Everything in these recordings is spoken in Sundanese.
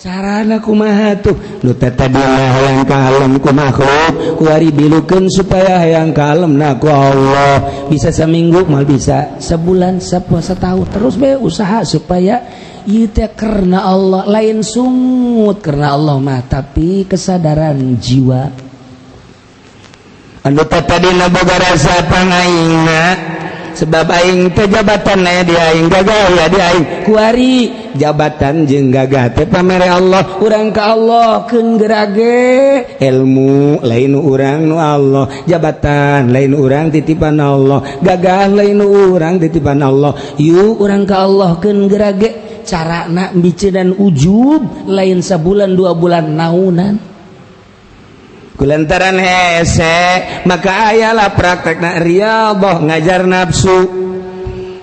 Carana kumaha tuh? Nu tadi hayang kalem ku makhluk, kuari dilukeun supaya hayang kalem na ku Allah. Bisa seminggu mal, bisa sebulan, sapoe, setahun, terus be usaha supaya ieu teh karena Allah, lain sungut karena Allah mah, tapi kesadaran jiwa. Anu tadina boga rasa pangaingna sebab aing teh jabatan aya di aing, gagah ya di aing, kuari jabatan jeung gagah teh pamere Allah. Urang ka Allah keun gerage, ilmu lain urang, nu Allah, jabatan lain urang, titipan Allah, gagah lain urang, titipan Allah. Yuk, urang ka Allah keun gerage. Cara nak dan ujub lain sabulan 2 bulan, naunan. Kulantaran hese maka ayalah praktek na riyadhah, ngajar nafsu.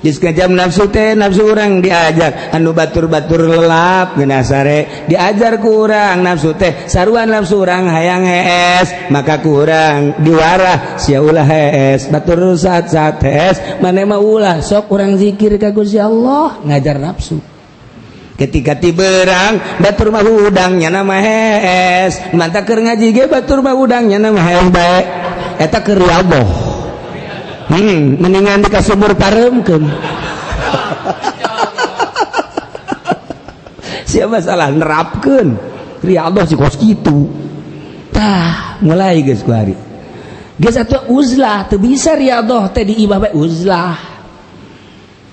Geus ngajam nafsu teh, nafsu urang diajar, anu batur-batur lelap geuna sare diajar ku urang nafsu teh. Saruan nafsu urang hayang hees, maka kurang diwarah, sia ulah hees, batur saat-saat hees maneh mah ulah, sok urang zikir ka Gusti Allah. Ngajar nafsu ketika tiberang, batur mah hudang, nyana mah hees, mantap keur ngaji ge batur mah hudang, nyana mah hees bae. Eta keur riyadhah. Mendingan di kasubur pareumkeun. Siapa salah nerapkeun riyadhah si kos kitu. Tah, mulai geus kuari geus atuh uzlah. Teu bisa riyadhah teh di imah bae uzlah.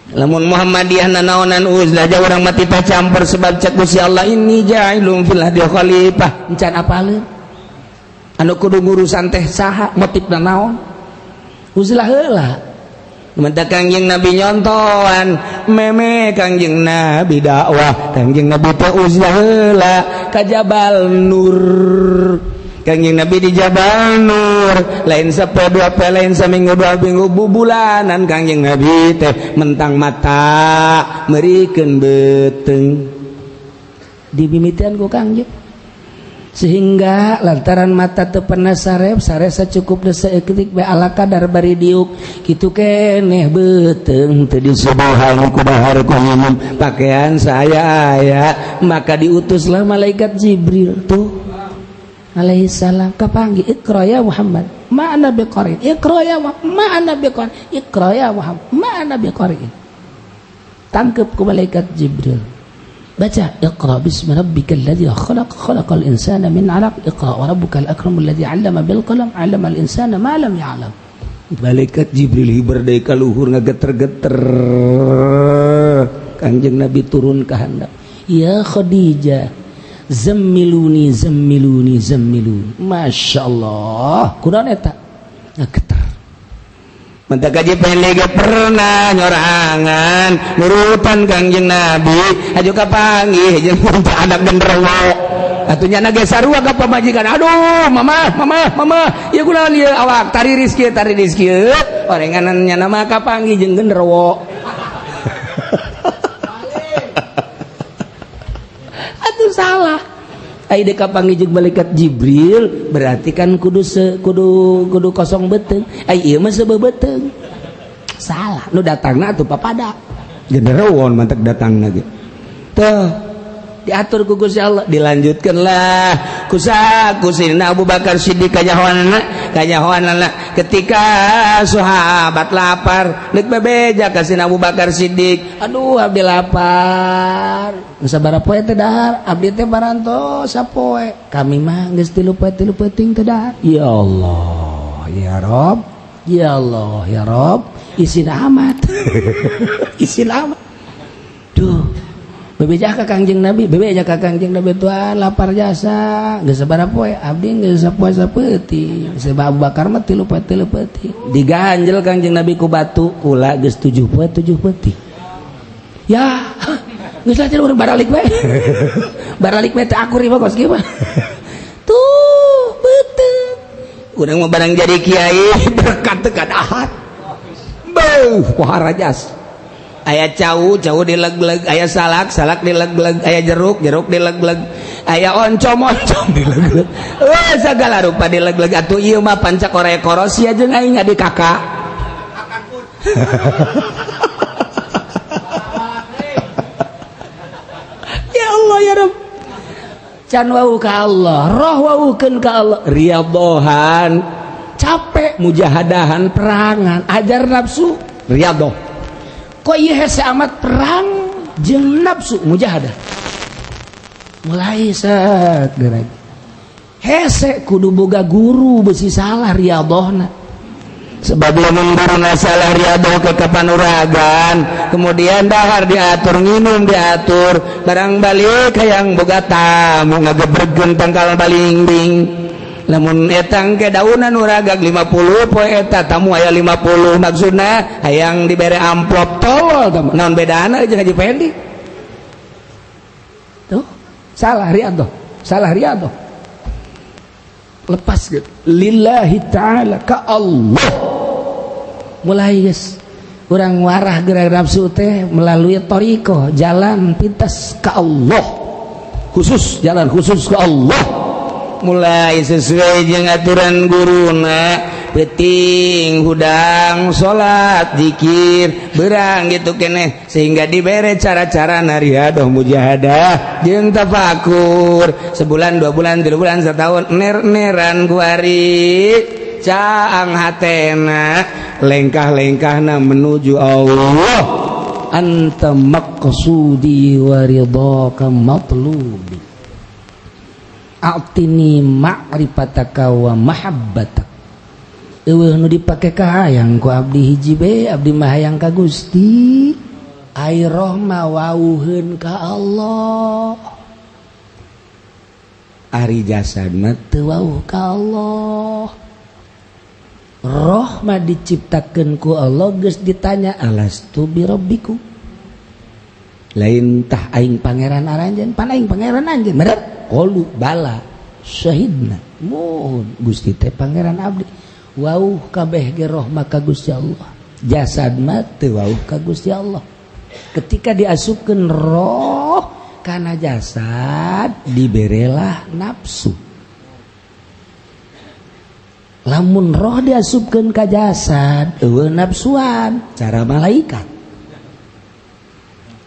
Lamun Muhammadiyah nanaonan uzlah aja, urang mati teh campur, sebab cek Gusti Allah, inni ja'ilun fil ardi khalifah. Encan apaleun anu kudu ngurusan teh saha, motifna naon, uzlah heula. Menta Kangjeng Nabi nyontohan meme Kangjeng Nabi dakwah, Kangjeng Nabi teh uzlah heula ka Jabal Nur. Kangjeng Nabi di Jabal Nur lain sapoe dua poe, lain saminggu 2 minggu, bubulanan Kangjeng Nabi teh mentang mata merikeun beuteung dimimitian ku Kangjeng, sehingga lantaran mata teu pernah sarep sare, sacukup saeutik bae, ala kadar bari diuk kitu keneh beuteung teu disubuhan ku dahar ku minum, pakaian saya aya. Maka diutuslah malaikat Jibril tuh alaihi salam, kapanggih, "Iqra ya Muhammad, ma ana biqari. Iqra ya Muhammad, ma ana biqari. Iqra ya Muhammad, ma ana biqari." Tangkep ku malaikat Jibril, baca, "Iqra bismi rabbikal ladzi khalaq, khalaqal insana min 'alaq, iqra wa rabbukal akramul ladzi 'allama bil qalam, 'allamal insana ma lam ya'lam." Malaikat Jibril hiber deui ka luhur, ngageter-geter. Kangjeng Nabi turun ka handap, "Ya Khadijah, zammiluni, zammiluni, zammiluni." Masya Allah, kunaon eta ngageter? Mantap kaji pendek pernah nyorangan nurutan Kangjeng Nabi aju kapanggih jeung anak genderuwo atuh, nya ge sarua ka pamajikan. "Aduh, mama, mama, mama, ieu kunaon ieu awak tariris kieu, tariris kieu?" Orenganan nya mah kapanggih jeung genderuwo atuh salah. Ai dek kapanggih jeung malaikat Jibril berarti kan kudu se, kudu kudu kosong beuteung. Ai ieu mah seubeuh beuteung, salah. Nu datangna atuh papada genderuwo mantek datangna ge. Teh diatur ku Gusti Allah, dilanjutkanlah ku Sayyidina Abu Bakar Siddiq kanyahoanana kanyahoanana ketika sahabat lapar, deuk bebeja ka Sayyidina Abu Bakar Siddiq, "Aduh, abdi lapar. Sabaraha poe teh dahar? Abdi teh parantos sapoe." "Kami mah geus 3 poe 3 peuting teh dahar." "Ya Allah ya Rob, ya Allah ya Rob, isin amat, isin amat." Duh, bebeja ka Kangjeng Nabi, bebeja ka Kangjeng Nabi, "Tuan, lapar jasa. Geus sabaraha poe?" "Abdi geus sapoe sapeuting." Sebab Abu Bakar mah 3 poe 3 peuting. Diganjel Kangjeng Nabi ku batu, "Kula geus 7 poe 7 peuting." "Ya geus lah, urang baralik bae, baralik bae, teh akur ieu mah kos kieu mah." Tuh beuteung urang mah barang jadi kiai, berkat teu ahad. Beuh, pohara jas. Aya cau, cau dileg-leg, aya salak, salak dileg-leg, aya jeruk, jeruk dileg-leg, aya oncom, oncom dileg-leg, eh, segala rupa dileg-leg. Atuh ieu mah panca korek korosia jeung aing adik kakak. Ya Allah ya Rabb. Can wau ka Allah, roh waukeun ka Allah, riyadhohan capek mujahadahan perangan ajar nafsu riyadhoh. Kok ieu hese amat perang jeung nafsu mujahadah. Mulai set gerak. Hese kudu boga guru besi salah riyadhohna. Sebab lamun guruna salah riyadhoh ke kapanuragan, kemudian dahar diatur, nginum diatur, barang balik hayang boga tamu ngagebregeun tangkal balingbing. Lamun etang ke daunan uragag 50 poe eta tamu aya 50 maksudna hayang dibere amplop tolol naon bedana jeung Haji Fendi. Tuh, salah riyadhoh, salah riyadhoh. Lepas gitu. Lillahi ta'ala ka Allah. Mulai geus urang warah gerak nafsu teh melalui thariqah, jalan pintas ka Allah. Khusus jalan khusus ka Allah. Mulai sesuai jeung aturan guruna, peuting hudang salat zikir berang gitu keneh sehingga dibere cara-cara riyadhoh mujahadah jeung tafakur sebulan 2 bulan 3 bulan setahun ner-neran kuari caang hatena lengkah-lengkahna menuju Allah. Anta maqsudi wa ridhaka matlubi, a'tini ma'rifataka wa mahabbatak. Eueuh nu dipake ka hayang ku abdi hiji be, abdi mah hayang ka Gusti. Ai roh mah wauheun ka Allah, ari jasad mah teu wauh ka Allah. Roh mah diciptakeun ku Allah geus ditanya alastu birabbikum, lain tah aing pangeran aranjeun, pan aing pangeran anjeun bener. Qalu bala syahidna, mohon Gusti teh pangeran abdi. Wauh kabeh ge roh maka Gusti Allah, jasad mah teu wauh ka Gusti Allah. Ketika diasupkeun roh kana jasad diberelah nafsu. Lamun roh diasupkeun ka jasad eueuh nafsuan cara malaikat.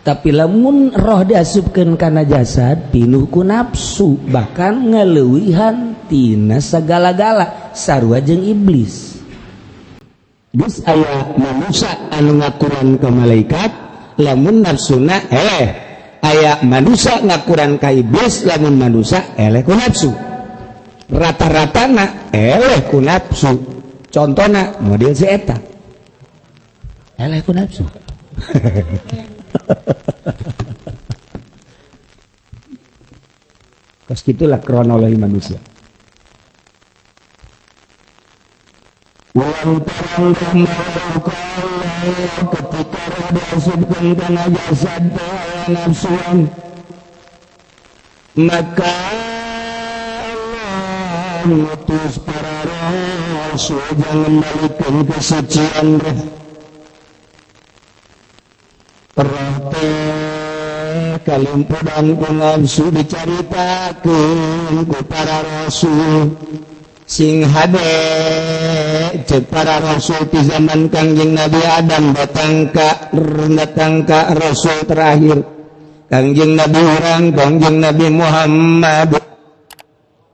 Tapi lamun roh diasupkeun kana jasad pinuh ku nafsu, bahkan ngaleuwihan tina sagala-gala sarua jeung iblis. Geus aya manusia anu ngakuran ka malaikat lamun nafsuna eleh, aya manusia ngakuran ka iblis lamun manusia eleh ku nafsu. Rata-ratana eleh ku nafsu. Contona model si eta eleh ku nafsu. Kos gitulah kronologi manusia. Ketika diasupkan kana jasad nafsuan, maka Allah mengutus para rasul jangan mengembalikan kesucian roh. Roh teh kalimpudan ku nafsu dicaritakeun ku para rasul sing hade cek para rasul di zaman Kangjeng Nabi Adam datang ka rasul terakhir Kangjeng Nabi urang Kangjeng Nabi Muhammad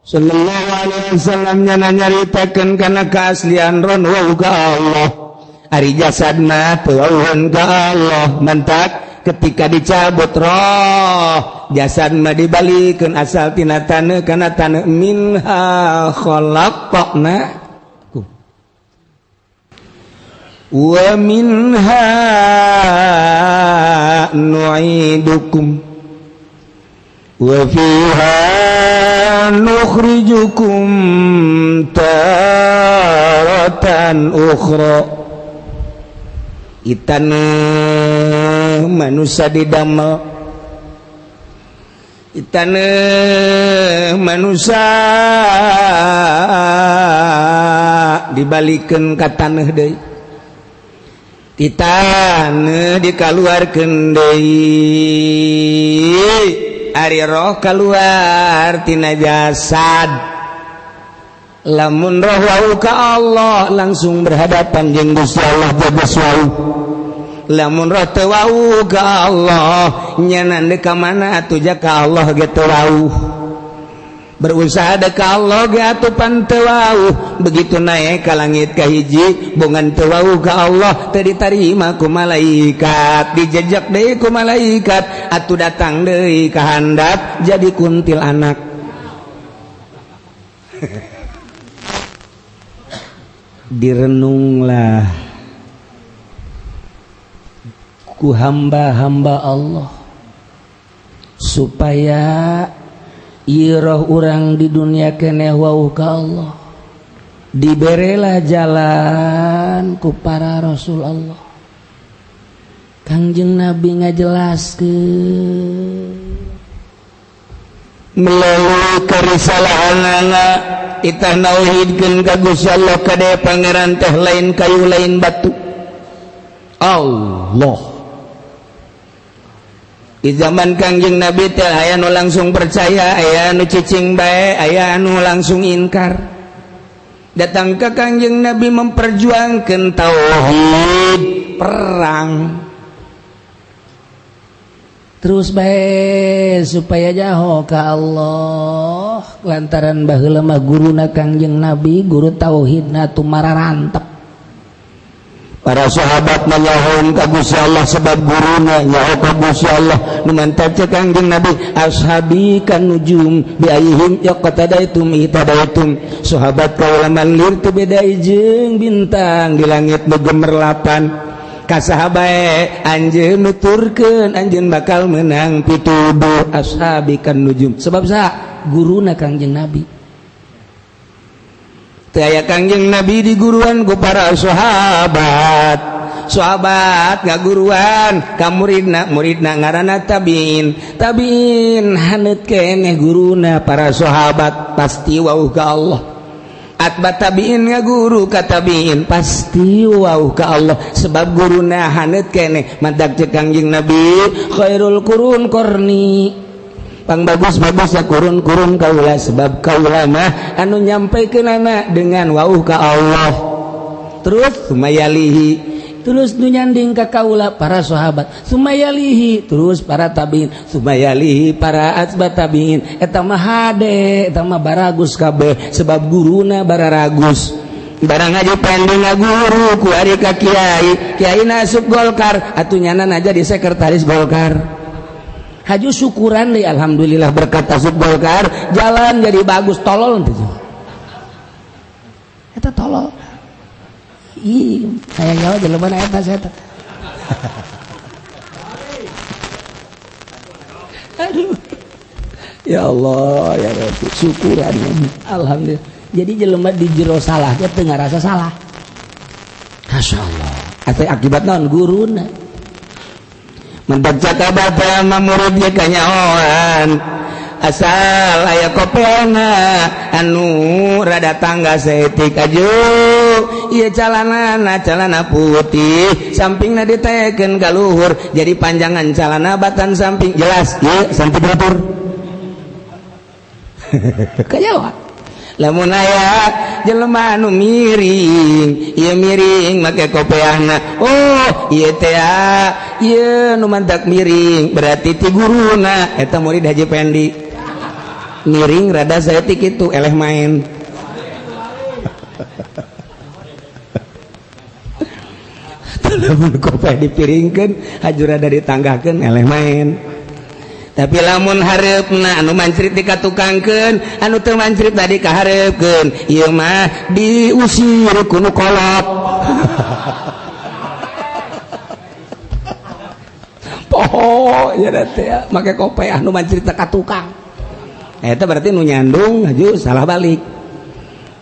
sallallahu alaihi wasallam nyana nyaritakeun kana keaslian ron wau ka Allah. Ari jasad mah teu wauheun ka Allah. Mantak ketika dicabut roh jasad mah dibalikeun asal tina taneuh kana taneuh, minha khalaqnakum wa minha nu'idukum wa fiha nukhrijukum taratan ukhra. Itaneuh manusia didamel, itaneuh manusia dibalikeun ka taneuh deui, ti taneuh dikaluarkeun deui. Ari roh kaluar tina jasad. Lamun roh wau ka Allah langsung berhadapan jeung Gusti Allah jagas wau. Lamun roh teu wau ka Allah nyanan deuk ka mana atuh ja ka Allah ge teu wau. Berusaha dek ka Allah ge atuh pan teu wauh. Begitu naik ka langit kahiji bongan teu wauh ka Allah teu ditarima ku malaikat, dijejak deui ku malaikat, atuh datang deui ka handap jadi kuntil anak. Direnunglah ku hamba-hamba Allah supaya iroh urang di dunia keneh wauh ka Allah, diberelah jalan ku para rasul Allah. Kangjeng Nabi ngajelaskeun melalui kerisalahanana itah nauhidkeun ka Gusti Allah kade pangeran teh lain kayu lain batu Allah. Di zaman Kangjeng Nabi teh aya nu langsung percaya, aya nu cicing bae, aya nu langsung inkar. Datang ke Kangjeng Nabi memperjuangkan tauhid, perang terus bae supaya jaho ka Allah. Lantaran baheula mah guruna Kangjeng Nabi guru tauhidna tumararantep. Para sahabat menyahoun ka Gusti Allah sebab guruna nyaho ka Gusti Allah. Nu mantap cek Kangjeng Nabi ashabi kan nujum bi ayyihim yaqtadaitum ihtadaitum. Sahabat kaula lir teu beda jeung bintang di langit nu gemerlapan. Ka saha bae anjeun nuturkeun anjeun bakal menang pituduh ashabi kan nujum. Sebab saha guruna Kangjeng Nabi. Teu aya Kangjeng Nabi di guruan ku para sahabat. Sahabat ngaguruan ka muridna, muridna ngaranna tabiin. Tabiin haneut keneh guruna para sahabat pasti wauh ka Allah. Atba tabiin ngaguru ka tabiin pasti wauh ka Allah sebab guruna haneut keneh. Mantak cek Kangjeng Nabi khairul qurun qarni. Pang bagus-bagus ya kurun-kurun kaula sebab kaula mah anu nyampaikeunana dengan wauh ka Allah. Terus sumayalihi, terus nu nyanding ka kaula para sahabat, sumayalihi terus para tabiin, sumayalihi para atba tabiin. Eta mah hade, eta mah baragus kabeh sebab guruna bararagus. Barang aja pending ngaguru ku ari ka kiai, kiai asup Golkar atuh nyana aja di sekretaris Golkar. Haju syukuran deh, alhamdulillah berkat asup Golkar jalan jadi bagus. Tolol tuh eta tolol. Ih, saya nyawa jelema eta saya. Aduh. Ya Allah, ya Rabbi, syukuran alhamdulillah. Jadi jelema di jero salah teh teu ngarasa salah. Masyaallah. Atau akibat naon guruna. Mendak cakabata murid ge kanyahoan asal aya kopeana anu rada tangga saeutik aju ieu calanana calana putih sampingna ditekeun ka luhur jadi panjangan calana batan samping jelas ieu samping dapur kanyahoan. Lamun aya jelema anu miring ieu miring make kopeahna, oh ieu teh ieu nu mantak miring berarti ti guruna eta murid Haji Pendi miring rada saeutik kitu eleh main. Lamun kopeah dipiringkeun haju rada ditanggahkeun eleh main. Tapi lamun hareupna anu mancrit dikatukangkeun anu teu mancrit tadi kahareupkeun ieu mah diusir ku nu kolot. Poho nya teh make kopeah anu mancrit ka tukang. Eta berarti nu nyandung haju salah balik.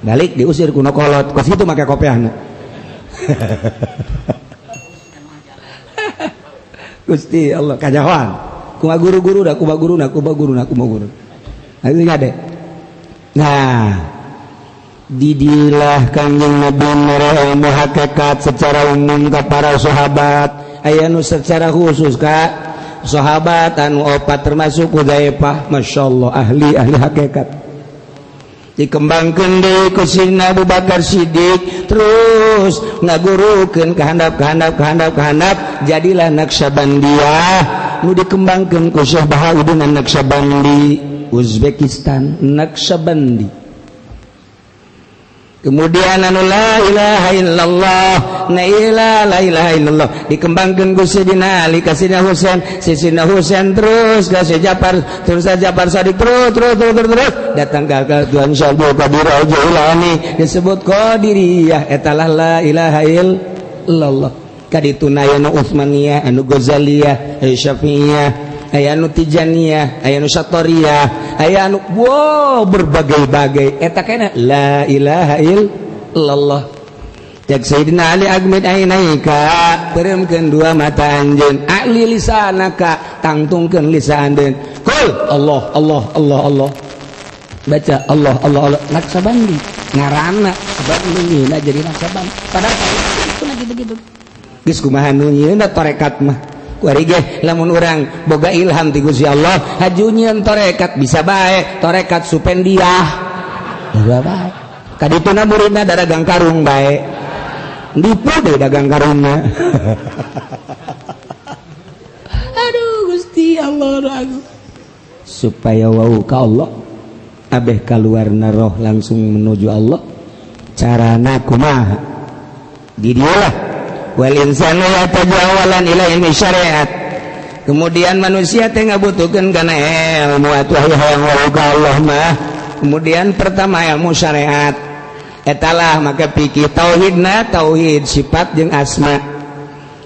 Balik diusir ku nu kolot kos kitu make kopeahna. Gusti Allah kanyahoan. Kuma guru-guru dah, kuma guru, kuma guru, kuma guru. Nah, itu ngade. Nah, didilah Kangjeng Nabi mere ilmu hakikat secara umum ke para sahabat. Aya nu secara khusus ka sahabat anu opat termasuk Hudzaifah, masyaallah ahli-ahli hakikat. Dikembangkeun deui ku Sayyidina Abu Bakar Siddiq, terus ngagurukeun ka handap ka handap ka handap ka handap, jadilah Naqsyabandiyah nu dikembangkeun ku Syekh Bahauddin Naqsyabandi. Uzbekistan, Naqsyabandi. Kemudian anu la ilaha illallah, na la ilaha illallah dikembangkan ku Sidina Ali ka Sidina Husain, Sidina Husain terus ka Syekh Japar, terus Japar Sadiq, terus terus terus terus, terus datang ke Tuhan Syekh Abdul Qadir Al-Jailani, disebut Qadiriyah. Etalah la ilaha illallah. Kadituna aya nu Utsmaniyah, anu Ghazaliyah, aya Syafi'iyah, aya anu Tijaniyah, aya anu Satoriyah, aya anu, wow, berbagai-bagai. Eta kena la ilaha illallah. Cek Sayyidina Ali, "Aghmid ainaika," peureumkeun dua mata anjeun, "A'li lisanaka," tangtungkeun lisan anjeun, "Qul Allah, Allah, Allah, Allah," baca Allah, Allah, Allah. Naksabandi ngaranna, sebab nu jadi Naksabandi, padahal itu lagi begitu. Geus kumaha nu nyieunna tarekat mah? Kuari ge lamun urang boga ilham ti Gusti Allah, haju nyieun tarekat bisa bae, tarekat Supendiah bisa bae. Kadituna muridna dagang karung bae, nipu deh dagang karungna. Aduh, Gusti Allah, aku supaya wau ka Allah, abeh kaluarna roh langsung menuju Allah, carana kumaha? Di dialah wal insanu yatajawalan ila ilmi syariat. Kemudian manusia teh ngabutuhkeun kana ilmu atuh, hayang wau ka Allah mah. Kemudian pertama ilmu syariat, etalah maka pikir tauhidna, tauhid sifat jeung asma.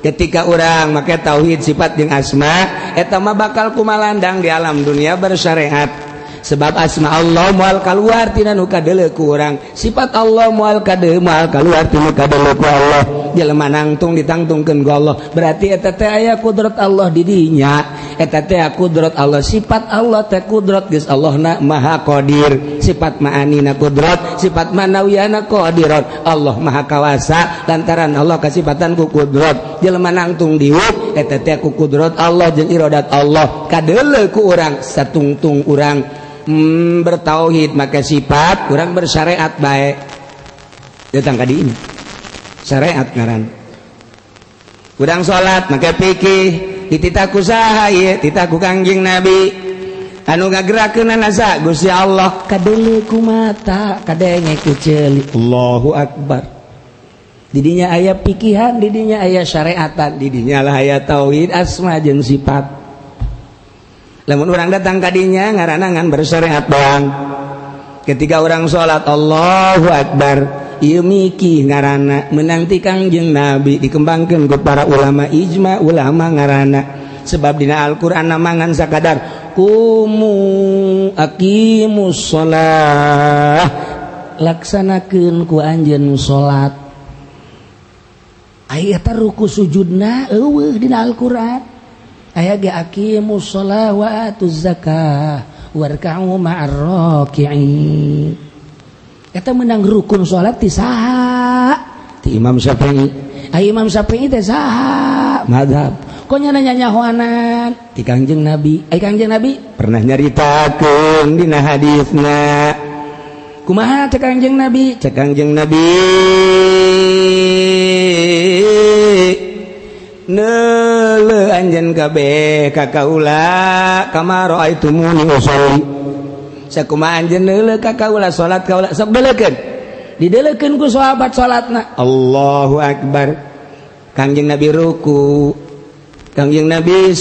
Ketika orang make tauhid sifat jeung asma, eta mah bakal kumalandang di alam dunia bersyariat, sebab asma Allah moal keluar tina nu kadeuleu ku urang, sifat Allah moal kade moal keluar tina kadeuleu ku Allah. Jelema nangtung ditangtungkeun ku Allah, berarti eta teh aya kudrat Allah di dinya. Eta teh kudrat Allah, sifat Allah teh kudrat. Geus Allah na maha qadir, sifat ma'anina kudrat, sifat manawiyana qadirat. Allah maha kawasa lantaran Allah kasifatan ku kudrat. Jelema nangtung diwuk, eta teh ku kudrat Allah jeung iradat Allah kadeuleu ku urang. Satungtung urang bertauhid maka sifat, kurang bersyariat baik, datang kadi ini syariat ngaran. Kurang salat maka pikir, dititah ku saha ieu? Titah ku Kangjeng Nabi. Anu ngagerakeun asa? Gusti Allah. Kadeuleu ku mata, kadenge ku ceuli. Allahu akbar. Didinya aya pikihan, didinya aya syariatan, didinya lah aya tauhid asma jeung sifat. Lamun orang datang kadinya, ngaranna ngan bersyariat doang. Ketika orang sholat, Allahu akbar, ieu mikih ngaranna, menang ti Kangjeng Nabi, dikembangkan ke para ulama, ijma ulama ngaranna, sebab dina Al-Qur'an namangan sakadar qumu aqimus shalah, laksanakeun ku anjeun salat. Aya eta ruku sujudna euweuh dina Al-Qur'an. Aya ge aqimus shalah wa atuz zakah warka'u ma'ar raki'in. Eta menang rukun salat ti saha? Ti Imam Syafi'i. Ai Imam Syafi'i teh saha? Mazhab. Kok nya nyanyahoanan ti Kangjeng Nabi? Ai Kangjeng Nabi pernah nyaritakeun dina hadisna. Kumaha cek Kangjeng Nabi? Cek Kangjeng Nabi, "Neuleu anjeun kabeh ka kaula, kama raaitumuni usolli," sakumaha anjeun neuleu ka kaula salat. Kaula sok deuleukeun. Dideuleukeun ku sahabat salatna. Allahu akbar. Kangjeng Nabi ruku, Kangjeng Nabi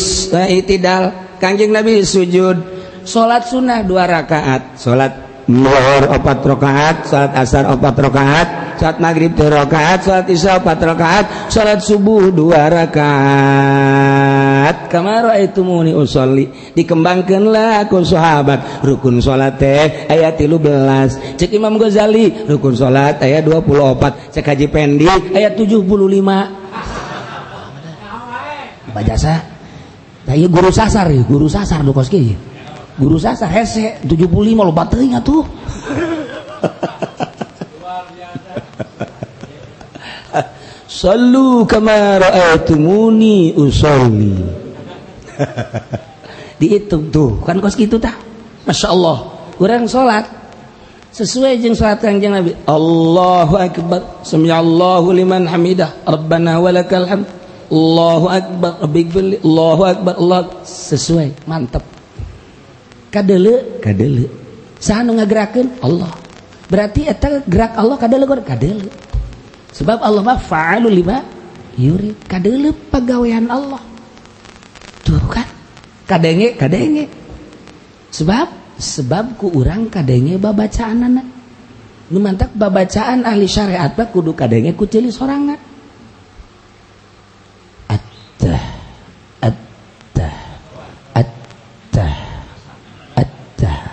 itidal, Kangjeng Nabi sujud. Salat sunnah dua rakaat, salat zuhur opat rakaat, salat asar opat rakaat, salat maghrib dua rakaat, salat isya opat rakaat, salat subuh dua rakaat. Kama raaitumuni usolli. Dikembangkeunlah ku sahabat, rukun salat teh aya 13. Cek Imam Ghazali rukun salat aya 24, cek Haji Pendi aya 75. Bajasa. Tah, ieu guru sasar ya, guru sasar nu kos kieu. Guru sasar hese 75 loba teuing atuh. Sallu kama ra'aitumuni usolli. Dihitung tuh kan kos kitu tah. Masya Allah. Kurang salat sesuai jeung salat Kangjeng Nabi. Allahu akbar. Sami'allahu liman hamidah. Rabbana walakal hamd. Allahu akbar. Rabbighfirli. Allahu akbar. Allah sesuai, mantap. Kadeuleu kadeuleu. Saha nu ngagerakeun? Allah. Berarti eta gerak Allah kadeuleu kadeuleu. Sebab Allah mah fa'alul lima yurid. Kadeuleu pagawean Allah. Tuh kan? Kadenge kadenge. Sebab sebab ku urang kadenge babacaanana. Nu mantak babacaan ahli syariat mah kudu kadenge ku ceuli sorangan. Attah attah attah attah.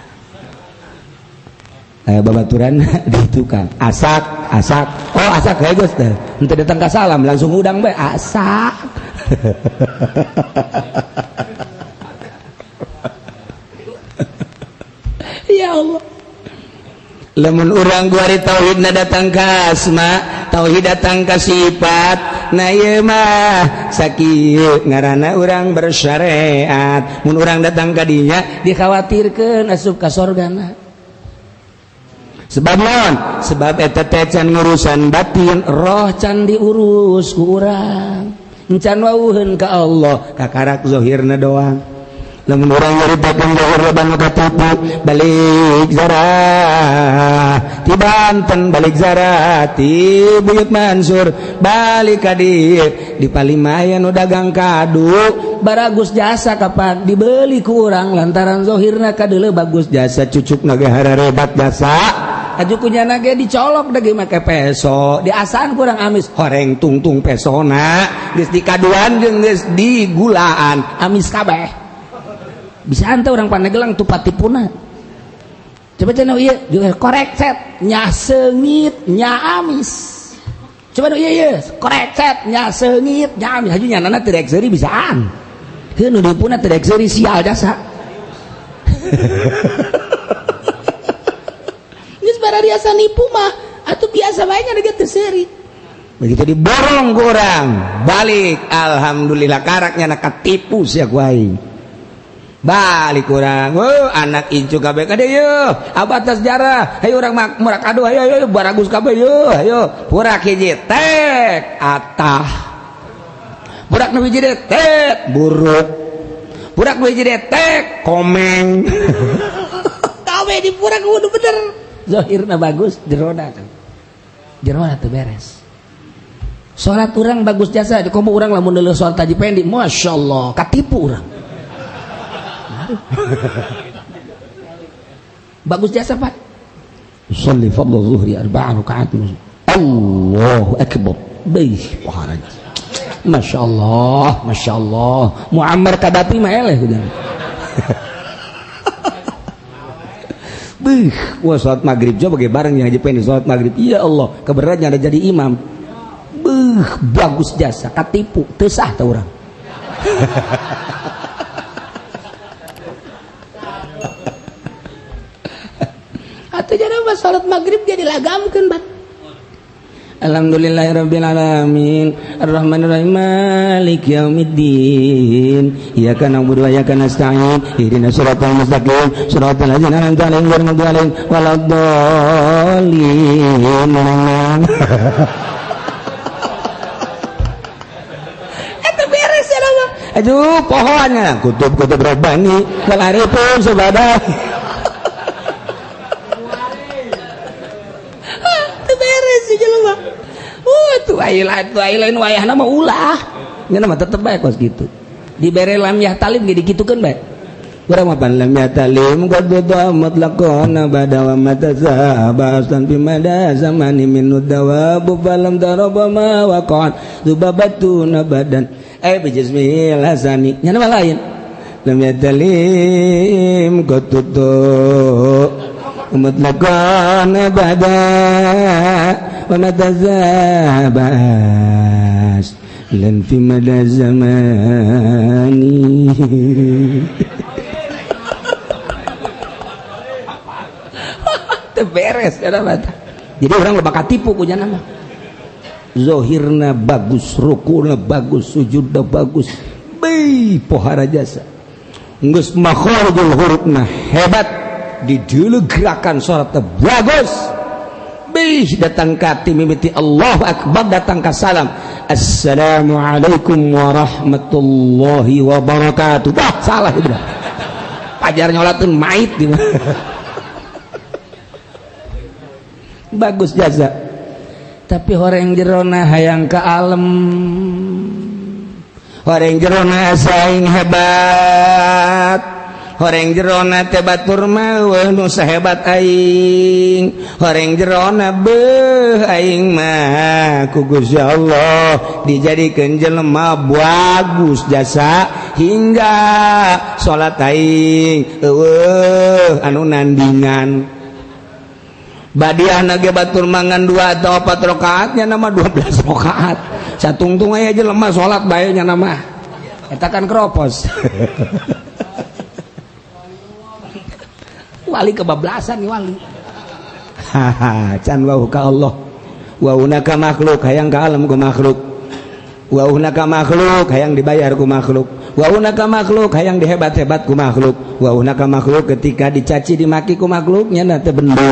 Babaturan di tukang asak asak, oh asak kayak geus teh henteu datang ka salam langsung udang bae asak. Ya Allah, lamun urang guari tauhidna datang ka asma, tauhid datang ka sifat, nah ieu mah sakieu ngaranna urang bersyariat. Mun urang datang ka dinya dikhawatirkeun asup ka sorgana. Sebab naon? Sebab eta teh can ngurusan batin, roh can diurus ku urang. Encan wauheun ka Allah, kakarak zahirna doang. Lamun urang nyaritakeun zahir loba nu katipu, balik zarah ti Banten, balik zarah ti Buyut Mansur, balik ka dieu di Palimayan nu dagang kadu, baragus jasa kapan dibeli ku urang lantaran zahirna kadeuleu bagus jasa, cucukna ge harerebat jasa. Aju kunyana ge dicolok dage make peso, diasaan kurang amis, horeng tungtung pesona, geus dikaduan jeung geus digulaan, amis kabeh. Bisa ante orang Pandeglang tuh patipuna. Coba cenah ieu juga korek set nya seungit nya amis. Coba nu ieu ieu korek set nya seungit nya amis, haju nyanana teu rek seuri bisaan. Heuh nu dipuna teu rek seuri sial jasa. Geus barariasa nipu mah atuh biasa bae nya teu seuri. Begitu diborong ku urang, balik alhamdulillah karaknya na katipu sia ku aing. Balik kurang, oh, anak incu kabeh kade yeuh, abah sejarah, hayu urang murak aduh, ayo ayo baragus kabeh yeuh, ayo purak hiji tek atah, purak nu hiji tek buruk, purak nu hiji tek komeng, kabeh di purak kudu bener, zahirna bagus, jerona tuh, jerona tuh beres. Salat urang bagus jasa, komo urang lamun deuleu salat Haji Pendi, masyaallah, katipu urang. Bagus jasa Pak. Sholli fardhu zuhri arba'a rakaat. Allahu akbar. Baih waharaja. Masya Allah, Masya Allah. Muammar Gaddafi mah eleh udah. Beuh, wah salat maghrib coba ge bareng yang Haji Pendi salat maghrib. Ya Allah, keberatnya ada jadi imam. Beuh, bagus jasa, katipu, teu sah tah urang. Atau jadi apa salat maghrib jadi lagamkeun bat. Alhamdulillahirabbil alamin arrahmanirrahim maliki yaumiddin iyyaka na'budu wa iyyaka nasta'in ihdinas siratal mustaqim siratal ladzina an'amta 'alaihim ghairil maghdubi 'alaihim waladdallin. Eta beres ya mah. Aduh pohonnya kutub-kutub rabbani wal arifun subhanahu. Tuh lain wayahna mah ulah. Nya mah tetep bae kos kitu. Dibere lam yahtalim ge dikitukeun bae. Urang mah pan lam yahtalim qad mutlaqan bada wa matazaba aslan bi mada zamani min dawabu balam daraba ma waqan zubabatu nabadan ay bi jismil hasani. Nya mah lain. Lam yahtalim qad mutlaqan bada wa matazabas lan fi mada zamani. Teu beres kana mah. Jadi orang loba katipu ku jana mah. Zahirna bagus, rukuna bagus, sujudna bagus. Beuh pohara jasa. Geus makharijul hurufna hebat, di dulu gerakan salatna bagus. Bih datang ka mimiti Allahu akbar datang ka salam assalamualaikum warahmatullahi wabarakatuh. Wah salah itu. Pajar nyolatkeun mait di mah. Bagus jasa. Tapi horeng jerona hayang ka alem. Horeng jerona saing hebat. Horeng jerona teh batur mah eueuh nu sahebat aing. Horeng jerona beuh aing mah ku Gusti Allah dijadikeun jelema bagus jasa hingga salat aing eueuh anu nandingan. Badiahna ge batur mangan 2 atau 4 rakaatnya nama 12 rakaat. Satungtung aya jelema salat bae nya nama. Eta kan keropos. Wali kebablasan nih wali. Haha, can wau ka Allah. Wauna ka makhluk hayang ka alam ku makhluk. Wauna ka makhluk hayang dibayar ku makhluk. Wauna ka makhluk hayang dihebat-hebat ku makhluk. Wauna ka makhluk ketika dicaci dimaki ku makhluknya na teu bendu.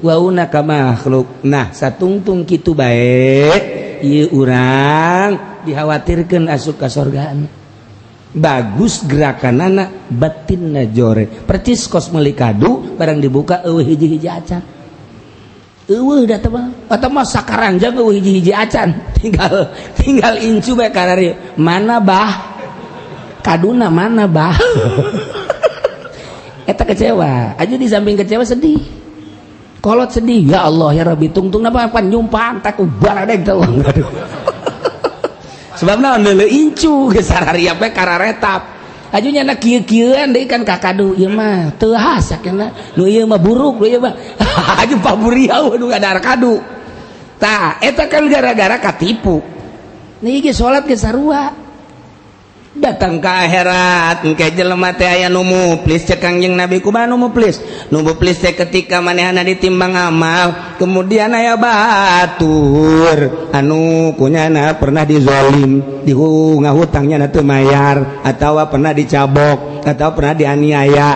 Wauna ka makhluk. Nah, satungtung kitu bae ieu urang dikhawatirkeun asup ka sorgaan. Bagus gerakanana batinna jore percis kos meuli kadu barang dibuka eueuh hiji-hiji acan eueuh da teh mah atau mah sakaranjang eueuh hiji-hiji acan tinggal incu bae karari mana bah kaduna mana bah. Eta kecewa aja di samping kecewa sedih kolot sedih ya Allah ya Rabbi tungtung napa pan nyumpang tak baradeg teh. Aduh. Sebab naon leuleuh incu geus sarariap we kararetap. Aju nya kieu-kieuan deui kan ka kadu ieu mah teu hasak cenah. Nu ieu mah buruk, nu ieu mah aju paburiau nu ngadar kadu. Tah eta kan gara-gara katipu. Nih ge salat ge sarua. Datang ke akhirat engke jelema teh aya nu muflis cek Kangjeng Nabi kumaha nu muflis? Nu muflis teh ketika manehna ditimbang amal kemudian aya batur anu kunyana pernah dizolim dihutangnya na teu mayar atawa pernah dicabok atau pernah dianiaya.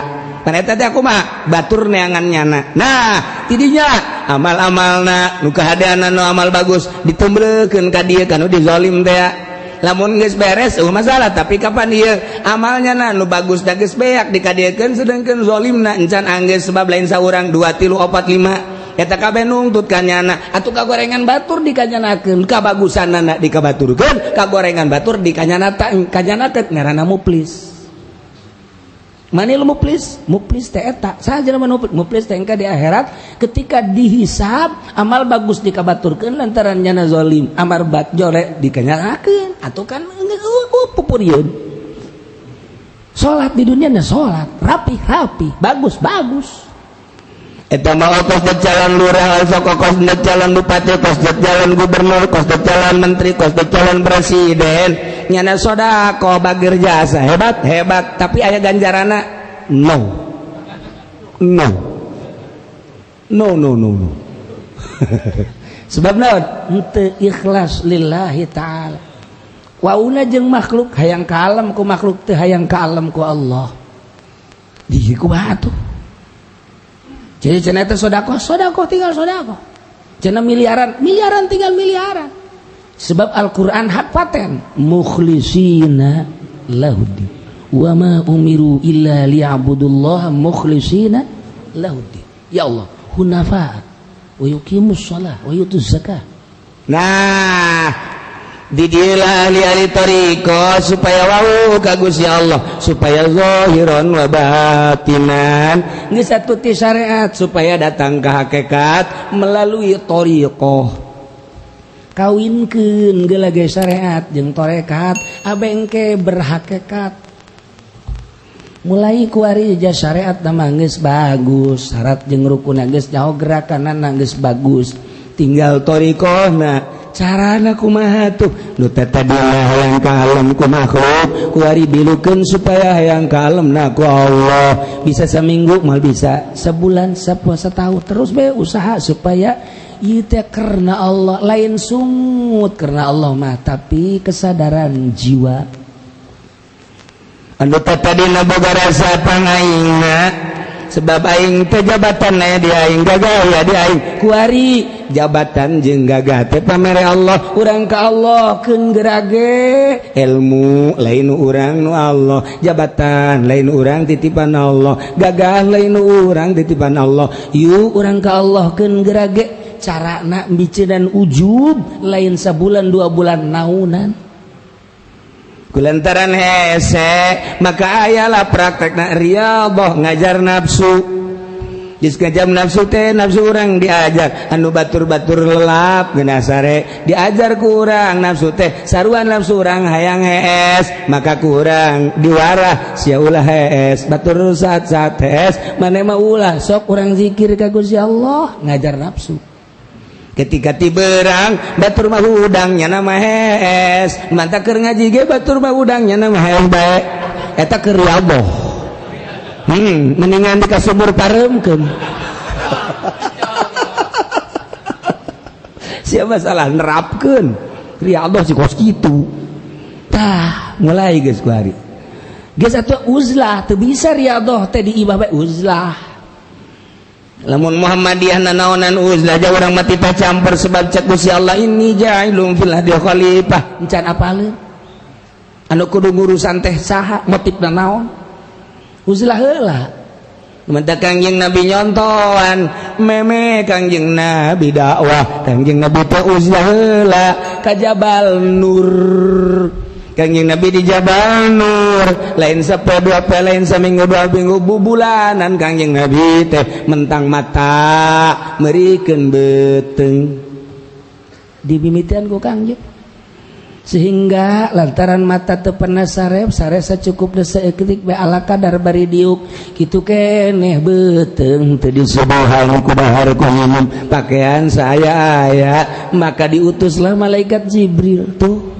Kan eta teh kumaha batur neangan nyana. Nah tidinya amal-amalna nu kahadeana nu amal bagus ditemblekeun ka dieu kanu dizolim teh. Lamun geus beres eueuh masalah tapi kapan ieu amalnya na nu bagus da geus beak dikadiekeun sedengkeun zalimna encan anggeus sebab lain saurang 2 3 4 5 eta kabeh nungtut ka nyana atuh kagorengan batur dikanyanakeun kabagusanana dikabaturkeun kagorengan batur dikanyana kanyanakeun ngaranna muflis. Manil muflis muflis teh eta saha jelema muflis teh engka di akhirat ketika dihisab amal bagus dikabaturkeun lantaran nyana zalim amar bat jore dikanyanakeun atuh kan pupurieun. Salat di dunia na salat rapi-rapi bagus-bagus eta mah kos jalan lurah sok kos jalan bupati kos jalan gubernur kos jalan menteri kos jalan presiden nyana sodako bagir jasa hebat hebat tapi aya ganjarana no no no no no no. Sebab naon henteu ikhlas lillahi ta'ala. Wauna jeung makhluk hayang ka alam ku makhluk teu hayang ka alam ku Allah di kumaha atuh. Jadi cenah teh sedekah sedekah tinggal sedekah cenah miliaran miliaran tinggal miliaran. Sebab Al-Qur'an hak paten mukhlisina lahuddin wa ma umiru illa liya'budullaha mukhlisina lahuddin. Ya Allah hunafa wa yuqimus shalah wa yutuz zakah. Nah didilah ahli-ahli thariqah supaya wau ka Gusti Allah supaya zahiran wa batinan geus satuti syariat supaya datang ke hakikat melalui thariqah. Kawinkeun geula ge syariat jeung tarekat abengke berhakikat. Mulai kuari ja syariat mah geus bagus syarat jeung rukun geus nyaho gerakanna geus bagus tinggal thariqahna carana kumaha tuh nu teh tadina hayang ka alam ku makhluk kuari bilukeun supaya hayang ka alamna ku Allah. Bisa seminggu mal bisa sebulan setahun terus bae usaha supaya ieu teh karena Allah lain sungut karena Allah mah tapi kesadaran jiwa. Anu teh tadina boga rasa pangaingna Sebab aing teh jabatan aya di aing, gagah aya di aing. Kuari jabatan jeung gagah teh pamere Allah, urang ka Allah keun gerage. Ilmu lain urang nu Allah, jabatan lain urang titipan Allah, gagah lain urang titipan Allah. Yuk urang ka Allah keun gerage. Cara nak dan ujub lain sabulan 2 bulan naunan kulantaran hese maka ayalah praktek nak riyadhah ngajar nafsu. Geus ngajam nafsu teh nafsu urang diajar anu batur-batur lelap geuna sare diajar ku urang nafsu teh saruan nafsu urang hayang hees maka kurang diwarah sia ulah hees batur saat-saat hees maneh mah ulah sok urang zikir ka Gusti Allah ngajar nafsu. Ketika tiberang batur mah hudang nya nama hees mantap keur ngaji ge batur mah hudang nya nama hees bae eta keur riyadhah. Mendingan di kasubur pareumkeun. Siapa salah nerapkeun riyadhah si kos kitu. Tah mulai geus ku hari geus atuh uzlah teu bisa riyadhah teh di ibah bae uzlah. Lamun Muhammadiyah nanaonan uzlah ja urang mah titah campur sebab cek Gusti Allah inni ja'ilun fil ardi khalifah encan apaleun anu kudu ngurusan teh saha motifna naon uzlah heula. Menta Kangjeng Nabi nyontoan meme Kangjeng Nabi dakwah Kangjeng Nabi teh uzlah heula ka Jabal Nur. Kangjeng Nabi di Jabal Nur lain sapoe dua poe lain saminggu dua minggu bubulanan Kangjeng Nabi teh mentang mata merikeun beuteung dibimitian ku Kangjeng sehingga lantaran mata teu pernah sarep sare sacukupna saeutik bae ala kadar bari diuk kitu keneh beuteung teu disubuhan ku dahar ku minum pakaian saya aya maka diutuslah malaikat Jibril tuh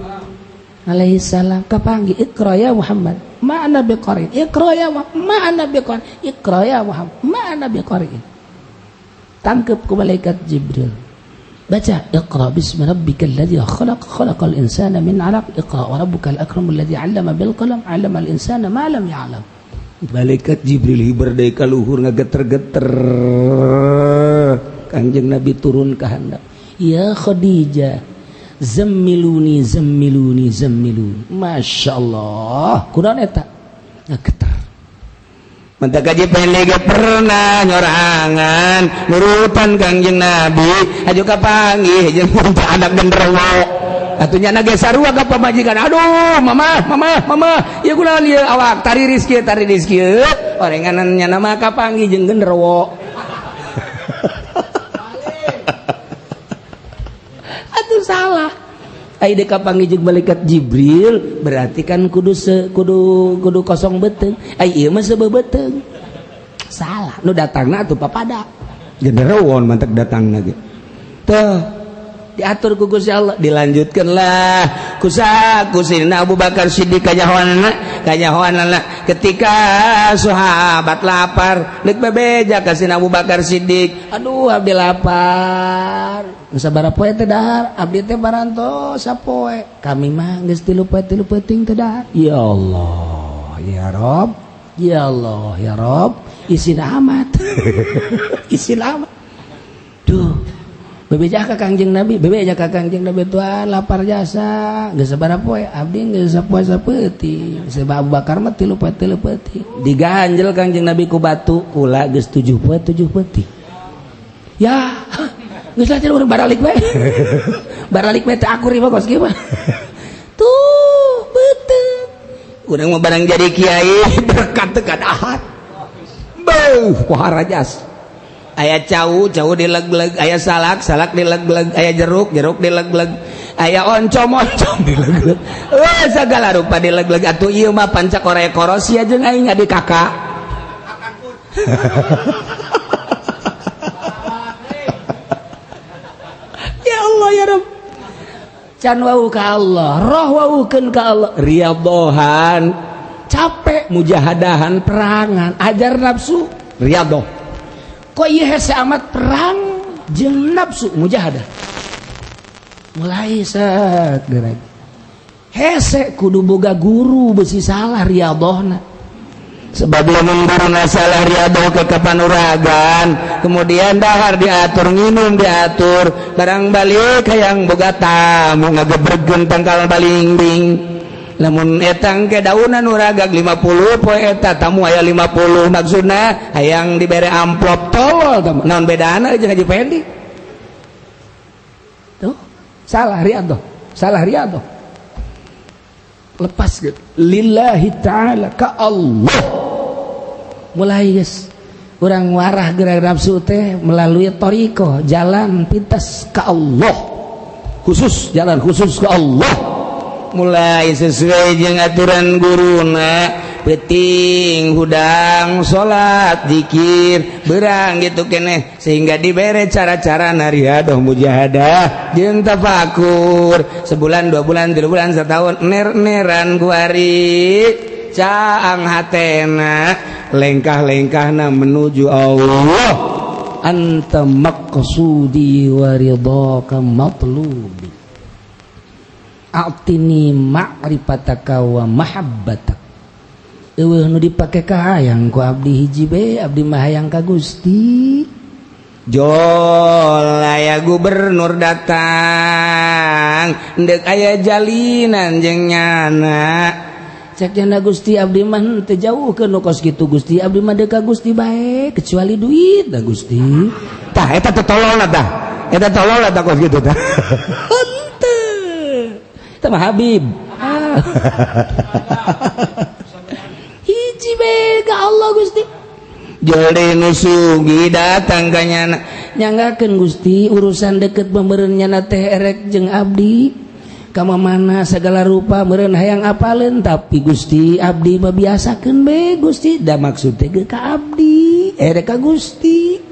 alaihi salam kapanggih Iqra ya Muhammad ma ana biqari Iqra ya ma ana biqari Iqra ya Muhammad ma ana biqari. Tangkep ku malaikat Jibril, baca Iqra bismi rabbikal ladzi khalaq khalaqal insana min 'alaq Iqra wa rabbukal akramul ladzi 'allama bil qalam 'allamal insana ma lam ya'lam. Malaikat Jibril hiber deui ka luhur ngageter-geter. Kangjeng Nabi turun ka handap, ya Khadijah zammiluni zammiluni zammiluni. Masya Allah kunaon eta ngageter. Mantap kaji pendek pernah nyorangan nurutan Kangjeng Nabi aju kapanggih jeung anak genderuwo atuh nya ge sarua ka pamajikan aduh mama mama mama ieu kunaon ieu awak tariris kieu tariris kieu orenganan nya mah kapanggih jeung genderuwo. Atuh salah. Ai deuk kapanggih jeung malaikat Jibril berarti kan kudu kudu kosong beuteung. Ai ieu mah seubeuh beuteung. Salah. Nu datangna atuh papada. Genderuwo mantek datangna ge. Tah diatur ku Gusti Allah dilanjutkeunlah ku Sayyidina Abu Bakar Siddiq kanyahoanana ketika sahabat lapar deuk bebeja ka Sayyidina Abu Bakar Siddiq aduh abdi lapar sabaraha poe teh dahar abdi teh parantos sapoe kami mah geus 3 poe 3 peuting teh dahar ya Allah ya Rob ya Allah ya Rob isin amat isin amat duh bebeja ka Kangjeng Nabi bebeja ka Kangjeng Nabi tuan lapar jasa geus sabaraha poe abdi geus sapoe sapeuting sebab Abu Bakar mah 3 poe 3 peuting diganjel Kangjeng Nabi ku batu kula geus 7 poe 7 peuting ya geus lah urang baralik bae baralik bae teh akur ieu mah kos kieu mah tuh beuteung urang mah barang jadi kiai berkat teu ahad beuh pohara jas aya cau cau dileg-leg aya salak salak dileg-leg aya jeruk jeruk dileg-leg aya oncom oncom dileg-leg segala rupa dileg-leg atuh ieu mah panca korek korosia jeung aing adik kakak. Ya Allah ya Rabb can wau ka Allah roh waukeun ka Allah riyadhohan capek mujahadahan perangan ajar nafsu riyadhoh kok ieu hese amat perang jeung nafsu mujahadah mulai set gerak hese kudu boga guru besi salah riyadhohna. Sebab lamun guruna salah riadoh ke kapanuragan, kemudian dahar diatur, nginum diatur, barang balik hayang boga tamu ngagebregeun tangkal balingbing. Lamun etang ke daunan uragag 50 poe eta tamu aya 50, maksudna hayang dibere amplop, tolol. Naon bedana jeung Haji Pendi? Tuh, salah riadoh, salah riadoh. Lepas gitu, lillahi ta'ala, ka Allah. Mulai guys, urang warah gerak nafsu teh melalui toriko, jalan pintas ke Allah, khusus, jalan khusus ke Allah. Mulai sesuai jeung aturan guruna, penting hudang salat, zikir, berang gitu keneh, sehingga dibere cara-cara nariadoh, mujahadah jeung tafakur. Sebulan, 2 bulan, 3 bulan, setahun, ner-neran kuari caang hatena, lengkah-lengkahna menuju Allah. Anta maqsudi wa ridhaka matlubi, a'tini ma'rifataka wa mahabbatak. Eueuh nu dipake ka hayang ku abdi hiji be, abdi mah hayang ka Gusti. Jol aya gubernur datang, ndek aya jalinan jeung nyana. Cek nyana, "Gusti, abdi mah teu jauh ke nu kos kitu, Gusti. Abdi mah deuk ka Gusti bae, kecuali duit dah, Gusti." Tah, eta teh tololna, tah eta tololna, tah kos kitu tah. Henteu, eta mah Habib. Ah. Hiji be ka Allah, Gusti. Jol deui nu sugih datang ka nyana, "Nyanggakeun, Gusti, urusan deket pemeureun nyana teh erek jeung abdi kama mana segala rupa meureun hayang apaleun, tapi Gusti, abdi mah biasakeun be, Gusti, da maksud teh ka abdi erek ka Gusti."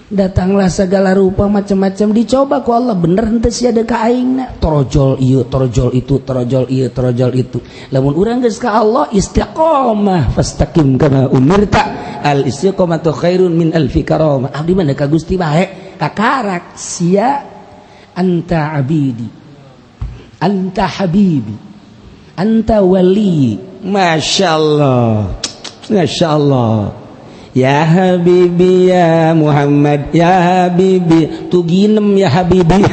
Datanglah segala rupa macam-macam, dicoba ku Allah, bener henteu sia deuk ka aingna. Torojol ieu, torojol itu, torojol ieu, torojol itu. Lamun urang geus ka Allah, istiqomah, fastaqim kama umirta, al istiqomatu khairun min alfi karamah. Abdi mah ka Gusti bae, kakarak sia, anta abidi, anta habibi, anta wali. Masya Allah, Masya Allah. Ya habibi ya Muhammad, ya habibi tuginem, ya habibi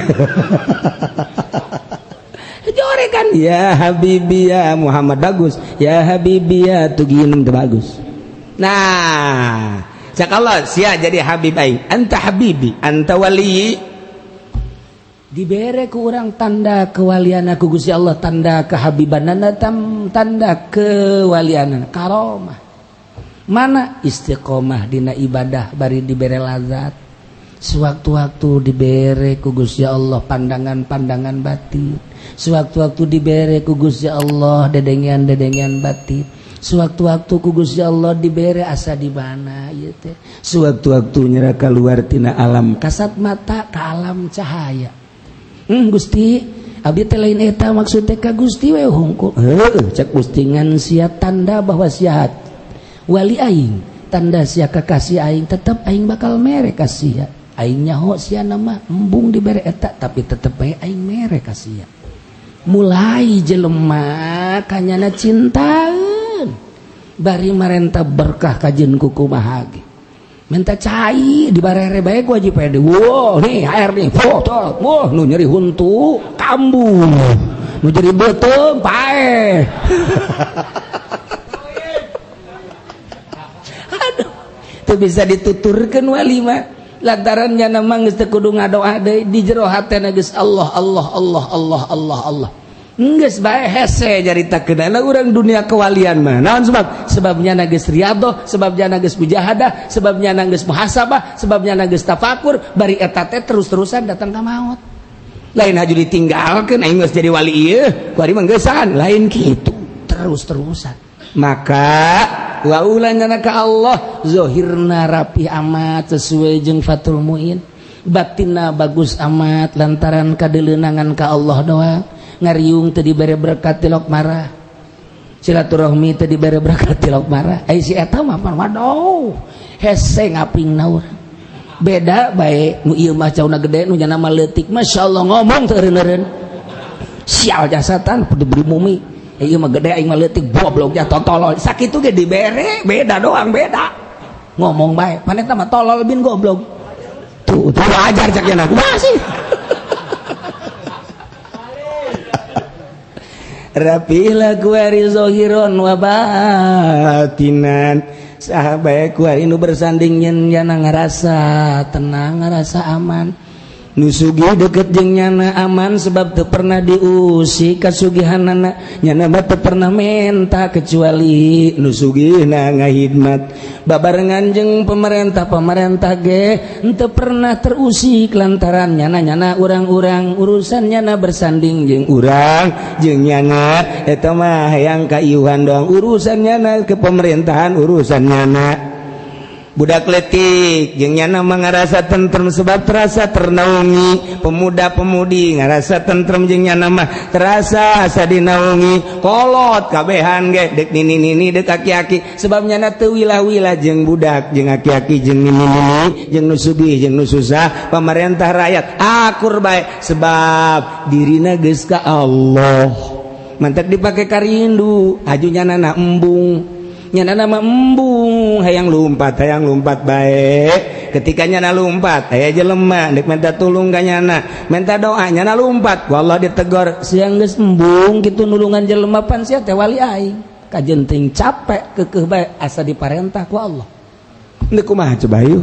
jore kan, ya habibi ya Muhammad bagus, ya habibi ya tuginem itu bagus. Nah, cak Allah, sia jadi habib aing, anta habibi, anta wali. Dibere ku urang tanda kewalian ku Gusti Allah, tanda kehabibanana, tanda kewalianana, karomah. Mana istiqomah dina ibadah, bari dibere lazat, sewaktu-waktu dibere ku Gusti Allah pandangan-pandangan batin, sewaktu-waktu dibere ku Gusti Allah dedengian-dedengian batin, sewaktu-waktu ku Gusti Allah dibere asa di mana ieu teh, sewaktu-waktu nyera keluar tina alam kasat mata ke alam cahaya. Gusti, abdi teh lain eta maksud teh, ka Gusti we hungkul." Heueuh, cek Gusti, ngan sia tanda bahwa sia wali aing, tanda sia kekasih aing, tetep aing bakal mere ka sia. Aing nyaho sia nama embung dibere eta, tapi tetep bae aing mere ka sia. Mulai jelema kanyana cintaeun, bari marenta berkah kajeun kumaha ge, minta cai dibarere bae ku Haji Pede. Wow, nih air nih, foto. Wah, nu nyeri huntu kambuh, nu nyeri beuteung paeh. Aduh, teu bisa dituturkeun wali mah, lantaran nyana mah geus teu kudu ngadoa deui, di jero hatena geus Allah, Allah, Allah, Allah, Allah, Allah. Geus bae hese nyaritakeun urang dunia kewalian mah. Naon sebab? Sebabnya geus riyadhah, sebabnya geus mujahadah, sebabnya geus muhasabah, sebabnya geus tafakur, bari eta teh terus-terusan datang ka maut. Lain haju ditinggalkeun, aing geus jadi wali ieu, kuari mah geusan, lain kitu, terus-terusan. Maka waulanya ka Allah, zohirna rapi amat sesuai jeung Fathul Muin, batinna bagus amat lantaran kadeleunangan ka Allah doang. Ngariung teu dibere berkat tilok marah, silaturahmi teu dibere berkat tilok marah. Ai si eta mah pan waduh, hese ngapingna urang. Beda bae, nu ieu mah cauna gede, nu nyana mah leutik. Masyaallah, ngomong teu eureun-eureun, sial jasatan diberi mumi. Ieu mah gede aing mah leutik goblok ya tolol. Sakitu ge dibere beda doang beda. Ngomong bae, manehna mah tolol bin goblok. Tuh, tuh ajar cak nya kumaha sih? Rapilah kuari zohiron wa batinan. Saha bae kuari nu bersanding nyen nyana ngarasa tenang, ngarasa aman. Nu sugih deket jeung nyana aman sebab teu pernah diusik kasugihanana. Nyana mah teu pernah menta kecuali nu sugihna ngahidmat. Babarengan jeung pemerintah-pemerintah ge henteu pernah terusik lantaran nyana-nyana urang-urang urusan nyana bersanding jeung urang jeung nyana eta mah hayang kaiuhan doang urusan nyana ke pemerintahan urusan nyana. Budak letik jeung nyana mah ngarasa tentrem sebab terasa ternaungi, pemuda-pemudi ngarasa tentrem jeung nyana mah terasa asa dinaungi, kolot kabehan ge dek nini-nini dek aki-aki sebab nyana teu wilah-wilah jeung budak jeung aki-aki jeung nini-nini jeung nu sugih jeung nu susah, pamarentah rakyat akur bae sebab dirina geus ka Allah. Mantak dipake karindu aju nyana na embung. Nyana nama embung hayang lumpat bae. Ketika nyana lumpat aya jelema dek minta tulung ka nyana, minta doa nyana lumpat, wallah ditegor siang geus embung kitu nulungan jelema pan sia teh wali aing. Kajenting capek keukeuh bae asa diparentah ku Allah. Deuk kumaha coba yeuh?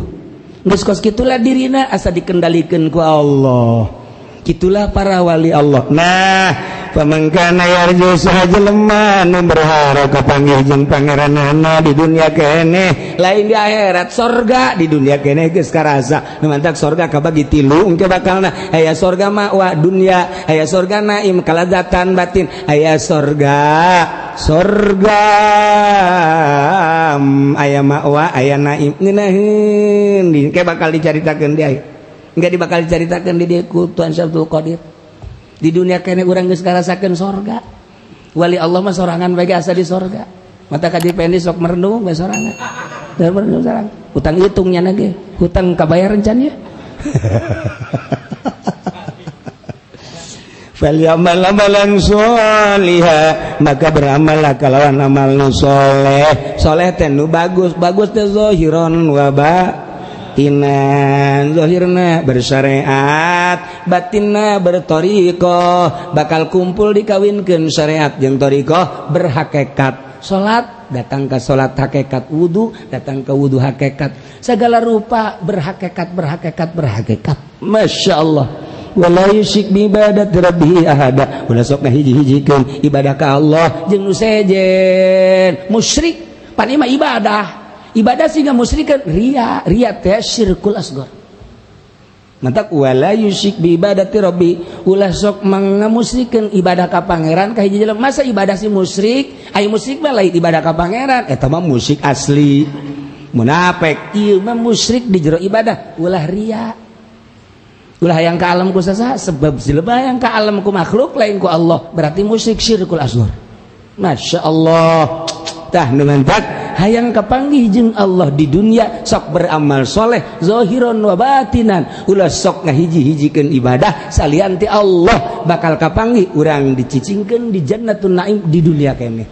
Geus kos kitulah dirina asa dikendalikeun ku Allah. Kitulah para wali Allah. Nah, pamangkana yarju saha jelema nu berharap kapanggih jeung pangeranana di dunia keneh, lain di akhirat sorga di dunia keneh geus karasa. Nu mantak sorga kabagi tilu engke bakalna. Aya sorga ma'wa dunia, aya sorga naim kalazatan batin, aya sorga sorga aya ma'wa aya naim ngeunaheun engke bakal dicaritakeun di akhir. Enggak dibakal diceritakan di dia ku Tuhan Syabdul Qadir. Di dunia kene urang geus ngarasakeun sorga. Wali Allah mah sorangan bae asa di sorga. Mata kaji pendi sok merenung bae sorangan. Dan merenung sorangan. Hutang hitungnya ge, hutang kabayar rencannya. Falyamal amalan sholiha, maka beramallah kalawan amal nu soleh. Soleh teh nu bagus, bagus teh zahiron wa batinan. Zahirna bersyariat, batinna berthariqah, bakal kumpul dikawinkeun syariat jeung thariqah berhakikat. Salat datang ke salat hakikat, wudu datang ke wudu hakikat, segala rupa berhakikat berhakikat berhakikat. Masya Allah. Wala yusyrik bi ibadati rabbih ahada. Ulah sok ngahiji-hijikeun ibadah ka Allah jeung nu sejen musyrik. Pan ieu mah ibadah. Ibadah sehingga musyrikan ria, ria teh syirkul asghar. Mantak wala yusyrik bi ibadati rabbi, ulah sok mangamusyrikeun ibadah ka pangeran ka hiji jelema. Masa ibadah si musyrik, ai musyrik mah lain ibadah ka pangeran, eta mah musyrik asli. Munafik ieu mah musyrik di jero ibadah, ulah ria. Ulah yang ka alam ku saha, sebab jelema yang ka alam ku makhluk lain ku Allah, berarti musyrik syirkul asghar. Masya Allah. Tah nu mantak hayang kapanggih jeung Allah di dunia sok beramal soleh zahiron wa batinan, ulah sok ngahiji-hijikeun ibadah salian ti Allah, bakal kapanggih urang dicicingkeun di jannatun naim di dunia keneh.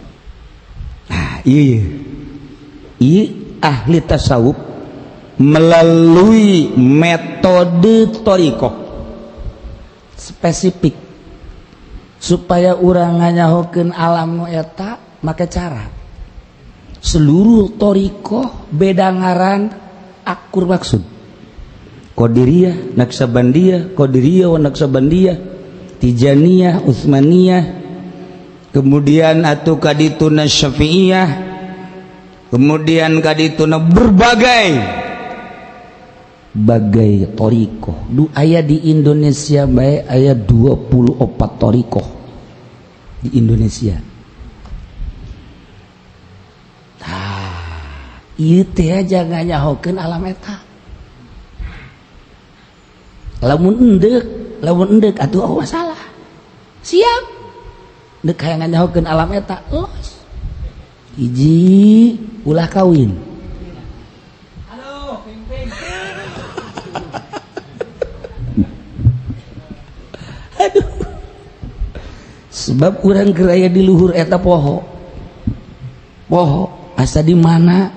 Nah, ieu ieu ahli tasawuf melalui metode thariqah spesifik supaya urang nganyahokeun alam nu eta make cara seluruh thariqah beda ngaran akur maksud. Qadiriyah, Naqsyabandiyah, Qadiriyah wa Naqsyabandiyah, Tijaniyah, Utsmaniyah, kemudian atuh kadituna Syafi'iyah, kemudian kadituna berbagai bagai thariqah. Du aya di Indonesia bae aya 24 thariqah di Indonesia. Ieu teh jangan nyahokeun alam eta. Lamun endek atuh oh salah. Siap. Endek hayang nyahokeun alam eta, los. Hiji ulah kawin. Halo, ping-ping. Aduh. Sebab urang keur aya di luhur eta poho poho asa di mana.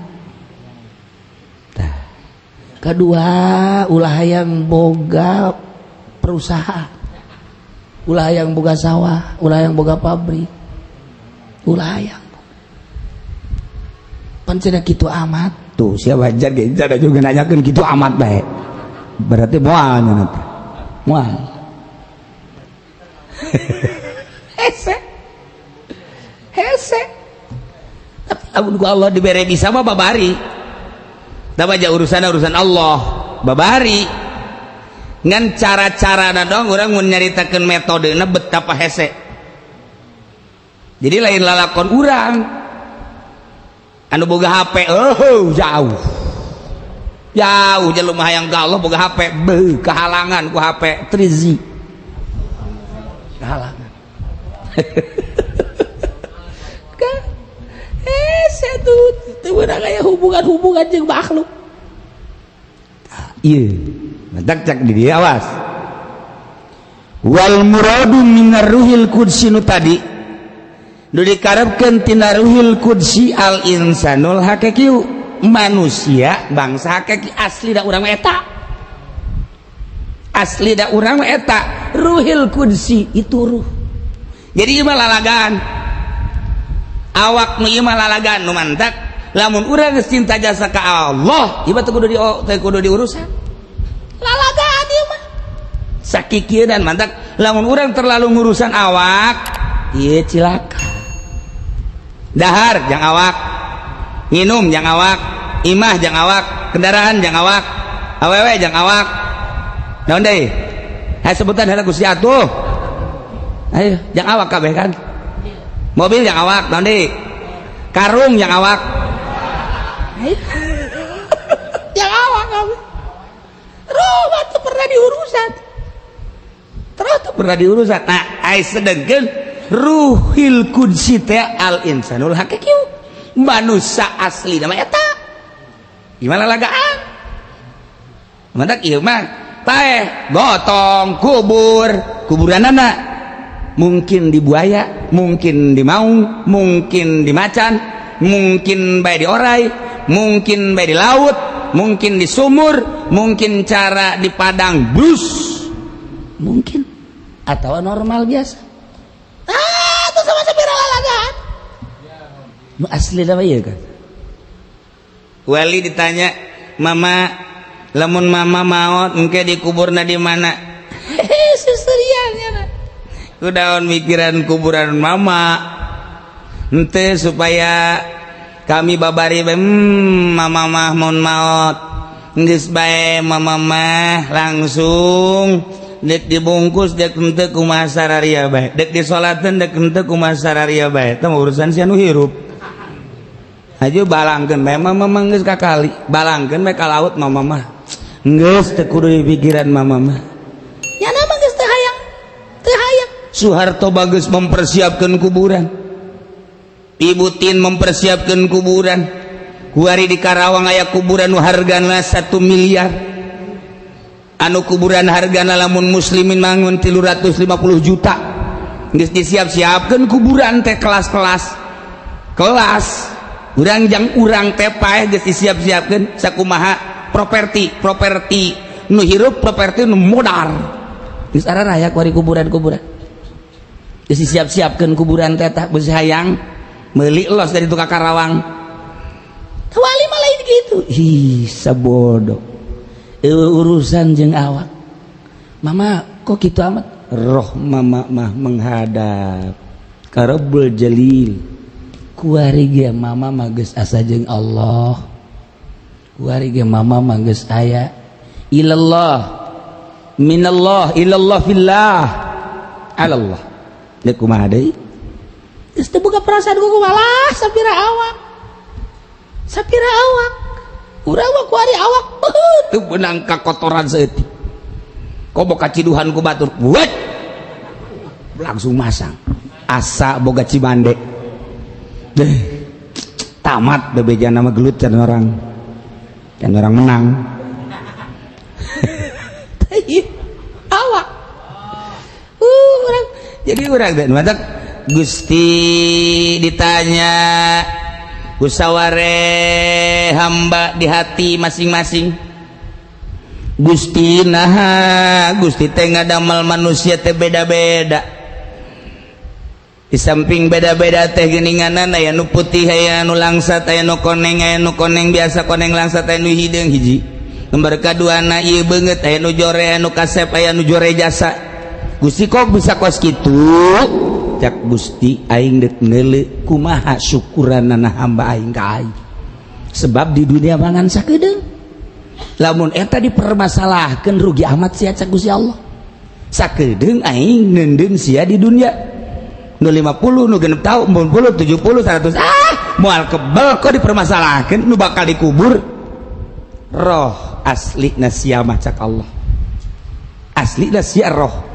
Tah, kedua, ulah hayang boga perusahaan, ulah hayang boga sawah, ulah hayang boga pabrik, ulah hayang pan cenah kitu amat. Tuh, siapa wajar ge ada juga nanyakeun kitu amat bae, berarti moal nya nanti moal. Hese hese, tapi lamun ku Allah dibere bisa mah babari. Tapi aja urusan urusan Allah babari, ngan cara-cara dong urang mun nyaritakeun metodena betapa hese. Jadi lain lalakon urang anu boga HP, oh, jauh jauh jelema hayang ka Allah boga HP, beuh, kehalangan ku HP 3G, kehalangan. Hese tuh teu meunang aya hubungan-hubungan jeung makhluk. Ieu matak cak di dieu, awas, wal muradu minar ruhil qudsi, nu tadi nu dikarepkeun tina ruhil qudsi, al insanul hakiki, manusia bangsa hakiki. Asli da urang mah eta, asli da urang mah eta ruhil qudsi itu ruh. Jadi ieu mah lalagan awak nu ieu mah lalagan. Nu mantak lamun urang geus cinta jasa ka Allah, ieu mah teu kudu di teu kudu diurusan lalagaan ieu mah sakikieu. Dan mantak lamun urang terlalu ngurusan awak ieu cilaka. Dahar jang awak, nginum jang awak, imah jang awak, kendaraan jang awak, awewe jang awak, naon deui? Hayo sebutan heula, Gusti atuh. Ayo, jang awak kabeh kan? Mobil jang awak, naon deui? Karung jang awak. Ayo. Jang awak kabeh. Ruh tuh pernah diurusan. Terus tuh pernah diurusan. Nah, ai sedengkeun ruhil qudsi teh al insanul hakiki, manusia asli nama eta. Gimana lagaan? Mantak ieu mah paeh gotong kubur, kuburanana mungkin di buaya, mungkin di maung, mungkin di macan, mungkin bae di orai, mungkin bae di laut, mungkin di sumur, mungkin cara di padang bus, mungkin atau normal biasa. Ah, itu sama sapira lalagaan nu asli nama iya kan. Wali ditanya, "Mama, lamun mama maot engke dikuburna di mana?" Hehe, susurian ya. Kudaon mikiran kuburan mama? Ente supaya kami babari bae, mama mah mun maot geus bae, mama mah langsung dek dibungkus dek henteu kumaha sararia bae, dek disolateun dek henteu kumaha sararia bae, teh urusan si anu hirup. Aja balangkeun bae mama mah, geus ka kali balangkeun bae ka laut, mama mah geus teu kudu dipikiran mama mah. Ya nama geus teu hayang, teu hayang. Soeharto bagus mempersiapkan kuburan, Ibu Tin mempersiapkan kuburan. Kuari di Karawang aya kuburan nu hargana 1 miliar, anu kuburan hargana lamun muslimin mangun 350 juta. Geus disiap-siapkeun kuburan teh kelas-kelas kelas urang jang urang teh paeh geus disiap-siapkeun sakumaha properti properti nu hirup, properti nu modar. Geus araya kuari kuburan-kuburan geus disiap-siapkeun kuburan teh. Tah, geus hayang meuli los dari tukang Karawang. Wali mah lain gitu. Ih, sabodo. Urusan jeung awak. Mama kok gitu amat? Roh mama mah menghadap ka Rabbul Jalil. Kuari ge mama mah geus asa jeung Allah. Kuari ge mama mah geus aya ilallah, minallah, ilallah, fillah, alallah. Deuk kumaha deui? Geus teu boga perasaan ku malah sapira awak. Sapira awak. Urang mah kuari awak teu beunang kakotoran saeutik. Komo kaciduhan ku batur. Wet. Langsung masang. Asa boga cimande. Deh. Tamat bebeja nama gelut can orang. Can orang menang. Awak. Urang jadi urang teh matak. Gusti ditanya ku saware hamba di hati masing-masing. Gusti, nah, Gusti teh ngadamel manusia teh beda-beda. Di samping beda-beda teh geuninganan, aya nu putih, aya nu langsat, aya nu koneng, aya nu koneng biasa, koneng langsat, aya nu hideung. Hiji nomor kaduana ieu beungeut aya nu jore, aya nu kasep, aya nu jore jasa. Gusti, kok bisa kos kitu? Cak Gusti, aing dek neuleu kumaha syukuranana hamba aing ka aing, sebab di dunia mangan sakedeung. Lamun eta dipermasalahkan, rugi amat sia. Cak Gusti Allah, sakedeung aing neundeun sia di dunia, nu 50, nu 60 tahun, 40, 70, 100, ah, moal kebel. Kok dipermasalahkan nu bakal dikubur roh asli sia mah? Cak Allah, asli sia roh.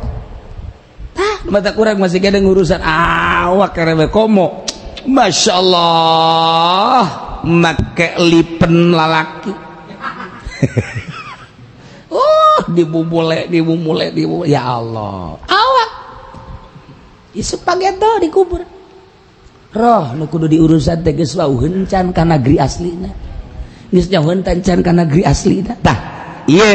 Tah, mata kurang masih kena urusan awak karena komo. Masya Allah, make lipen lalaki. Oh, dibubule, dibubule, dibubule. Ya Allah, awak isu pageto dikubur, roh nu kudu diurusan teh geus wauheun can ka negeri aslina, geus jauheun can ka negeri aslina. Tah, ieu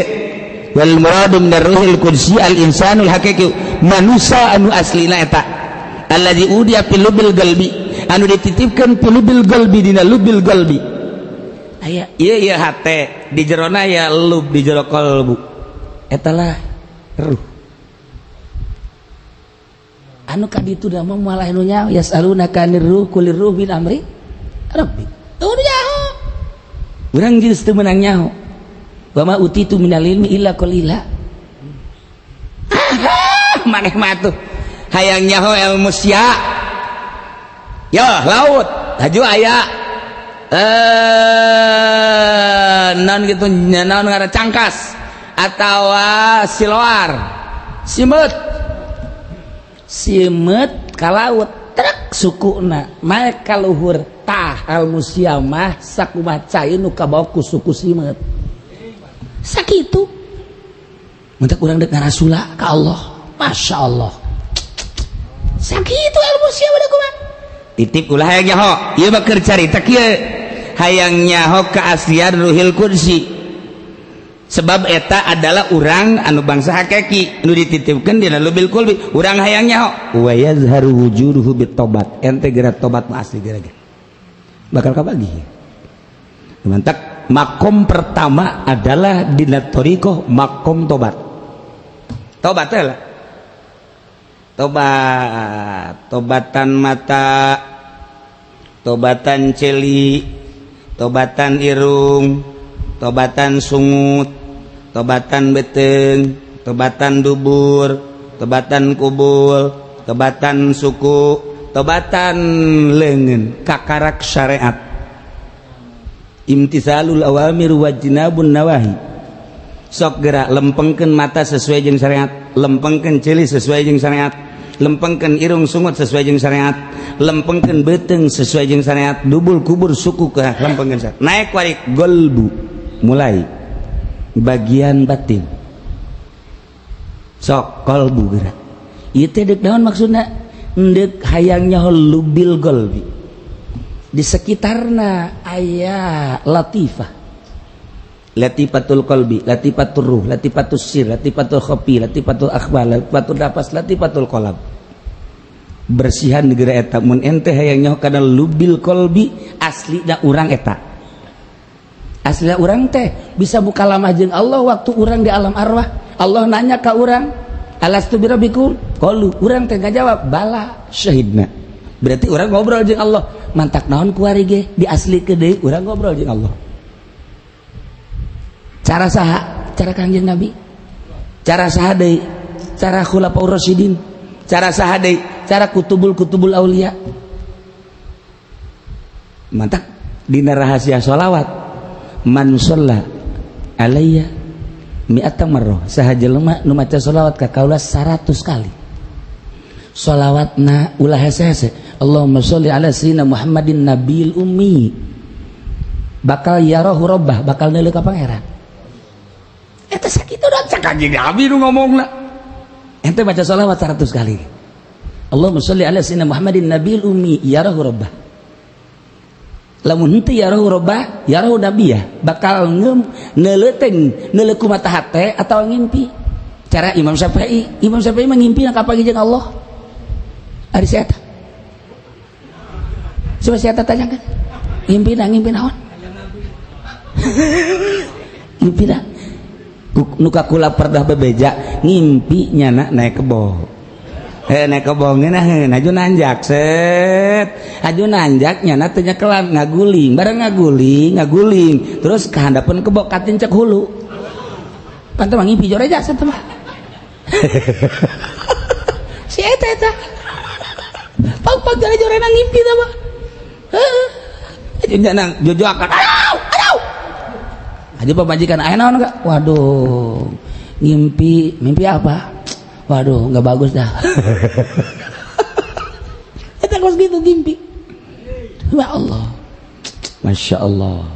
wal muradu min ruhil qudsi al insanul haqiqi, manusia anu aslina eta, alladzi udi'a fil lubil qalbi, anu dititipkeun fil lubil qalbi, dina lubil qalbi. Aya ieu, ieu hate di jerona ya lub, di jero qalbu eta lah ruh anu kaditu da mah. Malah nu nyaho, yasalunaka anir ruh, qulir ruh min amri rabbi. Tuh nyaho, urang geus teu meunang nyaho. Wa ma utitu minal ilmi illa qalila. Maneh mah tuh hayang nyaho ilmu sia ya laut haju aya non gitu, naon ngaran, cangkas atau siloar, simeut, simeut ka laut trek sukuna naik ka luhur. Tah, ilmu sia mah sakumaha cai nu kabawa ku suku simeut, sakitu. Mentak urang dek ngarasula ka Allah. Masya Allah, sakitu ilmu sia udah kumaha. Titip, ulah hayang nyaho. Ieu mah keur carita kieu, hayang nyaho keaslian ruhil qudsi, sebab eta adalah urang anu bangsa hakiki nu dititipkeun dina lubil qulbi. Urang hayang nyaho, wa yazharu wujuduhu bitobat. Ente geura tobat mah asli geura bakal kabagi. Mantak makom pertama adalah dina thoriqoh makom tobat. Tobat teh lah, tobat, tobatan mata, tobatan celi, tobatan irung, tobatan sungut, tobatan beteng, tobatan dubur, tobatan kubul, tobatan suku, tobatan lengan, kakarak syariat, imtisalul awamir wajnabun nawahi. Sok gerak lempengkeun mata sesuai jeung syariat, lempengkeun ceuli sesuai jeung syariat, lempengkeun irung sungut sesuai jeung syariat, lempengkeun beuteung sesuai jeung syariat, dubul, kubur, suku ke lempengkeun syariat. Naik warik golbu, mulai bagian batin. Sok kolbu gerak. Ieu teh deuk naon maksudna? Endek hayangnya lubil golbi, di sekitarna aya latifah, latifatul qalbi, latifatul ruh, latifatul sir, latifatul khafi, latifatul akhbar, latifatul nafas, latifatul qalb. Bersihan negara eta. Mun ente hayang nyaho kana lubil qalbi, asli da urang eta, asli urang teh bisa buka lamah jeung Allah. Waktu urang di alam arwah, Allah nanya ka urang, "Alastu birabbikum?" Qalu, urang teh ngajawab, "Bala syahidna." Berarti urang ngobrol jeung Allah. Mantak naon kuari ge diasli ke deui urang ngobrol jeung Allah. Cara saha? Cara Kangjeng Nabi. Cara saha deui? Cara Khulafaur Rasyidin. Cara saha deui? Cara kutubul kutubul aulia. Mantak dina rahasia sholawat, man sholla alayya mi'ata marrah, saha jelema nu maca sholawat ka kaula 100 kali, sholawatna ulah hese-hese, Allahumma sholli ala sayyidina Muhammadin nabil ummi, bakal yarahu rabbah, bakal neuleuh ka Pangeran. Eta sakitu dan cak Kanjeng Nabi nu ngomongna. Ente baca sholawat 100 kali. Allahumma sholli ala sayyidina Muhammadin nabil ummi yarahu rabbah. Lamun henteu yarahu rabbah, yarahu nabiyah, bakal neuleuteng neuleuh ku mata hate atawa ngimpi. Cara Imam Syafi'i, Imam Syafi'i mah ngimpi kapanggih jeung Allah. Ari si eta. Coba si eta tanyakan. Ngimpi na ngimpi naon? Ngimpi na nu kakula pernah bebeja ngimpi nyana naik kebo. Naik kebo ngeunah aju nanjak set. Aju nanjak nyana teu nyekelan ngaguling, bareng ngaguling, ngaguling terus kahandapeun kebo katincek hulu. Pantes mah ngimpi joreja cenah mah. Si eta eta. Pag-pag jore-jorena ngimpi tah mah. Heeh. Aju nang jojoakan. Aduh, aduh. Aja pamajikan aya naon enggak? Waduh, ngimpi, mimpi apa? Waduh, nggak bagus dah. Eta kos gitu ngimpi. Ya Allah. Masya Allah.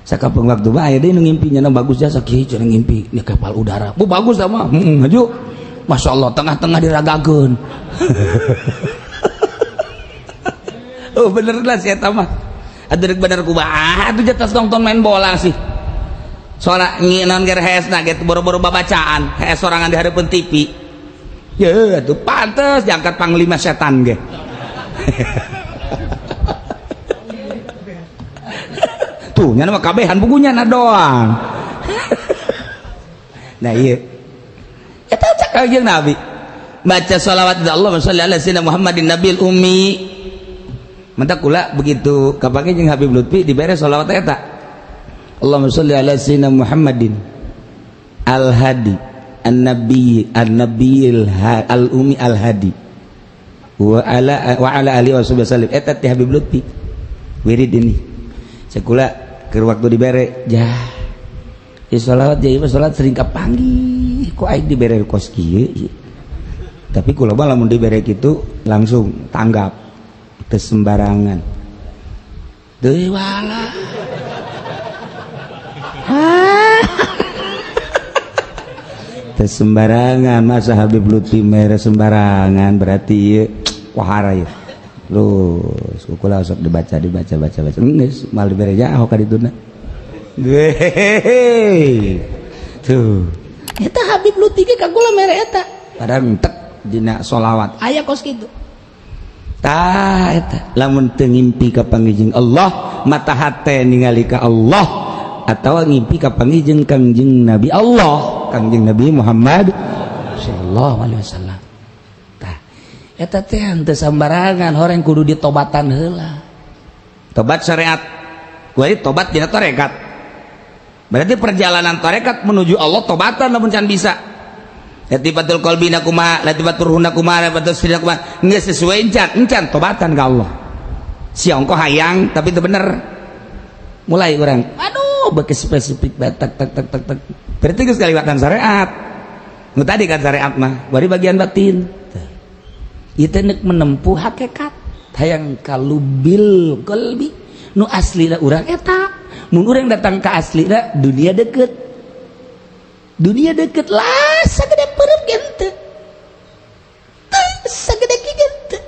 Sakapeung waktu mah aya deui nu ngimpi nya bagus jasa kieu cenah ngimpi di kapal udara. Bu bagus dah mah. Heeh, maju. Masya Allah, tengah-tengah diragakeun. Oh bener lah si eta mah. Atuh rek bener kumaha atuh jatah nonton main bola sih. Sora nginan ger hesna gitu boro-boro babacaan, hes sorangan di hareupeun TV. Ye atuh pantes diangkat panglima setan ge. Tuh nya mah kabehan bukunya na doang. Nah ieu. Eta cak kanjeng Nabi. Baca sholawat Allahumma sholli ala sayyidina Muhammadin nabil ummi. Mantap kula begitu kapake jeung Habib Lutfi dibere sholawat eta. Allahumma sholli ala sayyidina Muhammadin al-hadi an-nabi an-nabiyil al-ummi al-hadi wa ala alihi wasallam. Eta teh Habib Lutfi wirid ini. Sakula keur waktu dibere jah. Ya sholawat jadi sholawat sering kapanggih kok aing dibere kos kieu. Tapi kula mah lamun dibere kitu langsung tanggap. Teu sembarangan. Deui wala. Teu sembarangan masa Habib Lutfi mere sembarangan berarti ieu wahara ieu. Terus kula sok dibaca dibaca baca baca geus mal dibere jauh ka dituna. Hehehe. Tuh. Eta Habib Lutfi ge ka kula mere eta. Padahal entek dina sholawat aya kos kitu. Tah eta lamun teu ngimpi ka panggih Allah mata hate ningali ka Allah atawa ngimpi ka panggih Kangjeng Nabi Allah Kangjeng Nabi Muhammad sallallahu alaihi wasallam. Tah eta teh henteu sambarangan horeng kudu ditobatan heula. Tobat syariat kuari tobat dina tarekat. Berarti perjalanan tarekat menuju Allah tobatan lamun can bisa. Latifatul qalbina kumaha, latifatul ruhna kumaha, latifatul sirna kumaha, geus sesuai encan, encan tobatan ka Allah. Si ongko hayang tapi itu bener. Mulai urang, aduh beuki spesifik bae tak tak tak tak tak. Berarti geus kaliwatan syariat. Nu tadi kan syariat mah, bari bagian batin. Ieu teh neuk menempuh hakikat, hayang kalubil qalbi. Nu aslina urang eta. Mun urang datang ka aslina dunia deket. Dunia deket lah sagede peureum ge henteu. Teu sagede kieu ge henteu.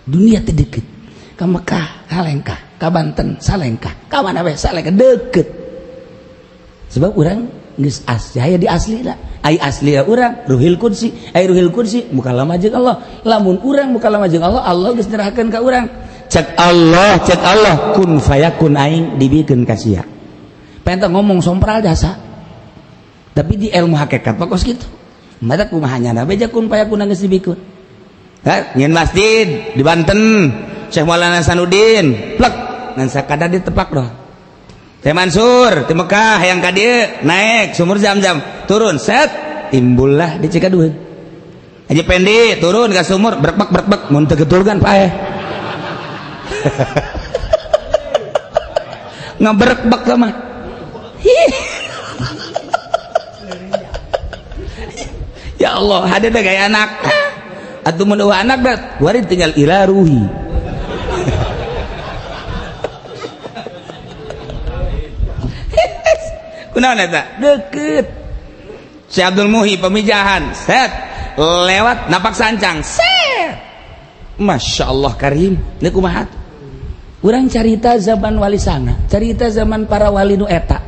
Dunia teh deket. Ka Mekah salengkah, ka Banten salengkah, ka mana we salengkah deket. Sebab urang geus asli aya di aslina. Ai aslina urang ruhil qudsi, ai ruhil qudsi mukalama jeung Allah. Lamun urang mukalama jeung Allah, Allah geus nyerahkeun ka urang. Cek Allah kun fayakun aing dibikeun ka sia. Pengen ngomong sompral jasa. Tapi di ilmu hakikat mah kos kitu. Mata kumaha nyana beja kun payakun geus dibikeun. Hah, nyeun masjid di Banten, Syekh Maulana Hasanuddin, plek ngan sakadar ditepak doh. Teh Mansur di Mekah hayang ka dieu naik sumur Zam-Zam, turun set timbullah di Cikaduheun. Haji Pendi turun ka sumur berbek berbek mun teu getulgan paeh. Ngaberbek sama. Ya Allah, ada dah gaya anak. Atuh mun eueuh anak dah, wari tinggal ila ruhi. Kunaon eta? Deket. Si Abdul Muhi pemijahan, set lewat napak sancang, set. Masya Allah karim. Ini kumaha? Urang carita zaman wali sanga, carita zaman para wali nu eta.